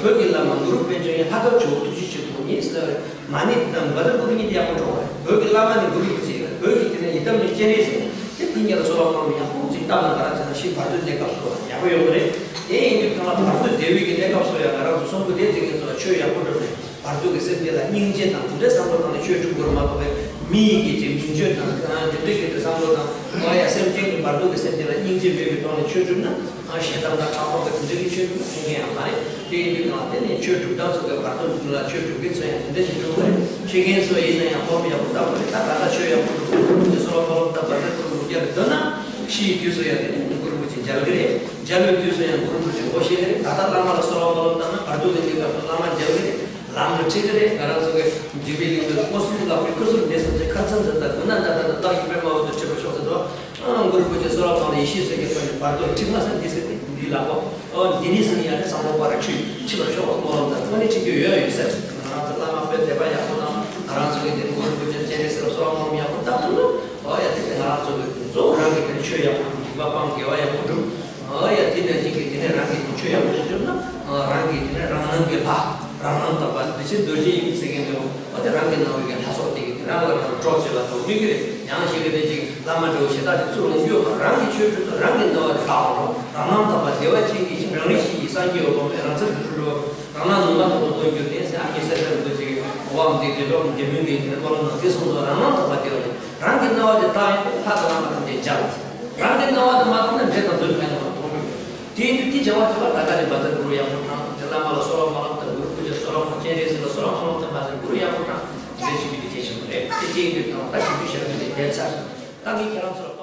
བོད་ཀྱི་བླ་མ་གུ་རུ་པཎ་ཆེན་ཡང་ལྷག་དཀར་ཇོ་བོ་ཐུགས་རྗེ་ཆེན་པོ་ཉིད་ཟེར་བའི་མ་ཎི་དེ་དང་བཛྲ་གུ་རུ་གཉིས་དེ་ཡག་པོ་འགྲོ་བ་རེད། བོད་ཀྱི་བླ་མ་ནི་གུ་རུ་རིན་པོ་ཆེ་ཡིན་ལ། བོད་ཀྱི་དེ་ནས་ཡི་དམ་ནི་སྤྱན་རས་གཟིགས་ཡིན། དེ་དེ་གཉིས་ལ་གསོལ་བ་སྨོན་ལམ་ཡག་པོ་ཅིག་བཏབ་ན་ང་རང་ཚོ་ན་ཤི་བར་དོའི་གནས་སྐབས་སུ་ཡག་པོ་ཡོང་གི་རེད། དེ་ཡིན་དུས་ཐ་མ་བར་དོ་བདེ་བའི་གི་གནས་སྐབས་སུ་ཡང་ང་རང་ཚོ་གསོན་པོ་བསྡད་ཅིག་གི་ཚོ་ལ་ཆོས་ཡག་པོ་སྒྲུབ་ནས། བར་དོ་གི་སེམས་ཅན་ལ་སྙིང་རྗེ་དང་དེ་འདྲའི་བསམ་བློ་བཏང་ནས་ཆོས་སྒྲུབ་དགོས་རེད་མ་གཏོགས་པའི་མི་ཡི་གི་ཅིག་མིང་བརྗོད་དང་དེ་འདྲའི་གི་དེ་བསམ་བློ་དང་ཨོ་ཡ་སེམས་ཅན་གྱི་བར་དོ་གི་སེམས་ཅན་ལ་སྙིང་རྗེ་མེད་པའི་ཐོག་ནས་ཆོས་སྒྲུབ་ན་ཨ་ཞེ་སྡང་དང་ཕྲག་དོག་གི་དེ་འདྲའི་གི་ཆོས་སྒྲུབ་ན་ཕན་མཁན་ཡང་མ་རེད། དེ་ཡིན་དུས་ང་དེ་ནས་ཆོས་སྒྲུབ་སྟངས་ཚོ་གི་བར་དོ་འདི་ལ་ཆོས་སྒྲུབ་མཁན་ཚོ་ཡང་དེ་འདྲ་ཞིག་སྒྲུབ་དགོས་རེད། ཤི་མཁན་ཚོ་ཡིན་ན་ཡང་སློབ་ཡག་པོ་བཏང་དགོས་རེད། ད་ད་ལྟ་ཆོས་ཡག་པོ་སྒྲུབ་དགོས་རེད། ཆོས་གསོལ་བ་སྨོན་ལམ་དང་བར་དོ་སྒྲུབ་དགོས་རེད། འདོད་ན་ཤི་ཡི་དུས་སུ་ཡང་དེ་ནས་གུ་རུ་རིན་པོ་ཆེ་མཇལ་གི་རེད། མཇལ་བའི་དུས་སུ་ཡང་གུ་རུ་རིན་པོ་ཆེ་ངོ་ཤེས་ཀྱི་རེད། ད་ལྟ་བླ་མ་ལ་གསོལ་བ་སྨོན་ལམ་བཏང་ན་བར་དོ་གི་གནས་སྐབས་སུ་བླ་མ་མཇལ་གི་རེད། ལམ་ལ་ཁྲིད་ཀྱི་རེད། ང་རང་ཚོ་གི་འཇིགས་པའི་གླིང་དུ་སྔོ་སུམ་ལག་པའི་སྐུ་གསུམ་འདྲེས་སོང་ཚེ། ཁ་ཚ་འཛིན་དང་མགུ་ན་ན་དང་བདག་གི་པདྨ་འོད་དུ་འཁྲིད་པར་ཤོག་ཟེར་དོ། ཨང་། གུ་རུ་རིན་པོ་ཆེ་གསོལ་བ་བཏང་ནས་ཡེ་ཤེས་གསལ་གྱི་ཐོག་ནས་བར་དོར་ཁྲིད་མ་ཟིན་འདི་ཟེར་ཏེ་འདི་ལག་པ། ཨོ་འདི་ནི་ཟིན་ཡ་དེ་བསམ་བློ་བར་ཁྲིད་ཁྲིད་པར་ཤོག་སྨོན་ལམ་དང་ཐོག་ནས་ཁྲིད་རྒྱུ་ཡོད་ཡོད་ཟེར། ང་རང་ཚོ་བླ་མ་དཔེ་དད་པ་ཡག་པོ་དང་ང་རང་ཚོ་གི་དེ་གུ་རུ་རིན་པོ་ཆེ་སྤྱན་རས་གཟིགས་ལ་གསོལ་བ་སྨོན་ལམ་ཡག་པོ་བཏབ་ཐུབ་ན། ཨོ་ཡ་དེ་ང་རང་ཚོ་གི་གཙོ་བོ་རང་གི་དེ་ཆོས་ཡག་པོ་སྒྲུབ། སྡིག་པ་སྤང་། དགེ་བ་ཡག་པོ་སྒྲུབ། ཨོ་ཡ་དེ་ནས་ཅིག་གི་དེ་ནས་རང་གི་དེ་ཆོས་ཡག་པོ་ཞིག་སྒྲུབ་ན། ཨ་རང་གི་དེ་ནས་རང་སྣང་གི་ལྷ། རང་སྣང་དག་པ་བདེ་ཆེན་རྡོ་རྗེ་ཡིན་ཟེར་མཁན་དེ། ཨོ་དེ་རང་གི་སྣང་བའི་གི་ལྷ་ཚོགས་དེ་གི་དེ་རང་ལ་རང་གྲོགས་བྱེད་ལ་གཏོང་མི་གི་རེད། ཡང་ཞིག་གི་དེ་ཅིག་བླ་མ་འདྲ་བོ་ཞེ་དྲག་ཅིག་ཚུར་འོང་རྒྱུ་ཡོད་མ་རེད། རང་གི་ཆོས་སྒྲུབ་ན་རང་གི་སྣང་བ་དེ་དག་འོང་རོགས། རང་སྣང་དག་པ་བདེ་བ་ཅན་གྱི་ཞིང་། རང་རིག་གཤིས་ཀྱི་སངས་རྒྱས་འོད་དཔག་མེད། རང་ཚུལ་དུ་གྲུབ་འགྲོ། རང་སྣང་ནམ་མཁའ་ལྟ་བུར་མཐོང་གྱུར་ཏེ་ཟེར། ཨ་མྱེས་གསེར་ལྡན་རྡོ་རྗེ་གི་འོག་འདི་དགེ་སློང་དགེ་སློང་གི་དེ་སྨོན་ལམ་དང་དེ་གསུངས་སོ། རང་སྣང་དག་པ་བདེ་བ་ཅན། རང་གི་སྣང་བ་དེ་དག་ཡིན་ན་ལྷ་དང་བླ་མ་ཐམས་ཅད་མཇལ། རང་གི་སྣང་བ་དེ་མ་མཐོང་ན་འདྲེ་དང་བདུད་ཕན་ཡོང་བ་མཐོང་མི་དགོས། དེ་ཡིན་དུས་དེ་བྱ་བ་བྱེད་པ་ད་ག་ནས་བཛྲ་གུ་རུ་ཡག་པོ་བགྲང་། དེ་བླ་མ་ལ་གསོལ་བ་སྨོན་ལམ་དང་། གུ་རུ་པུ་ཇ་གསོལ་བ་སྨོན། སྤྱན་རས་གཟིགས་ལ་གསོལ་བ་སྨོན་ལམ་དང་བཛྲ་གུ་རུ་ཡག་པོ་བགྲང་། དེ་འདྲ་བྱེད་རྒྱུ་དེ་གལ་ཆེན་པོ་རེད། དེ་ཡིན་དུས་ད་ལྟ་ཞིབ་འཇུག་བྱ་རྒྱུ་དེ་བསྡད་ཚར། ད་ངས་ཁྱེད་རང་ཚོར།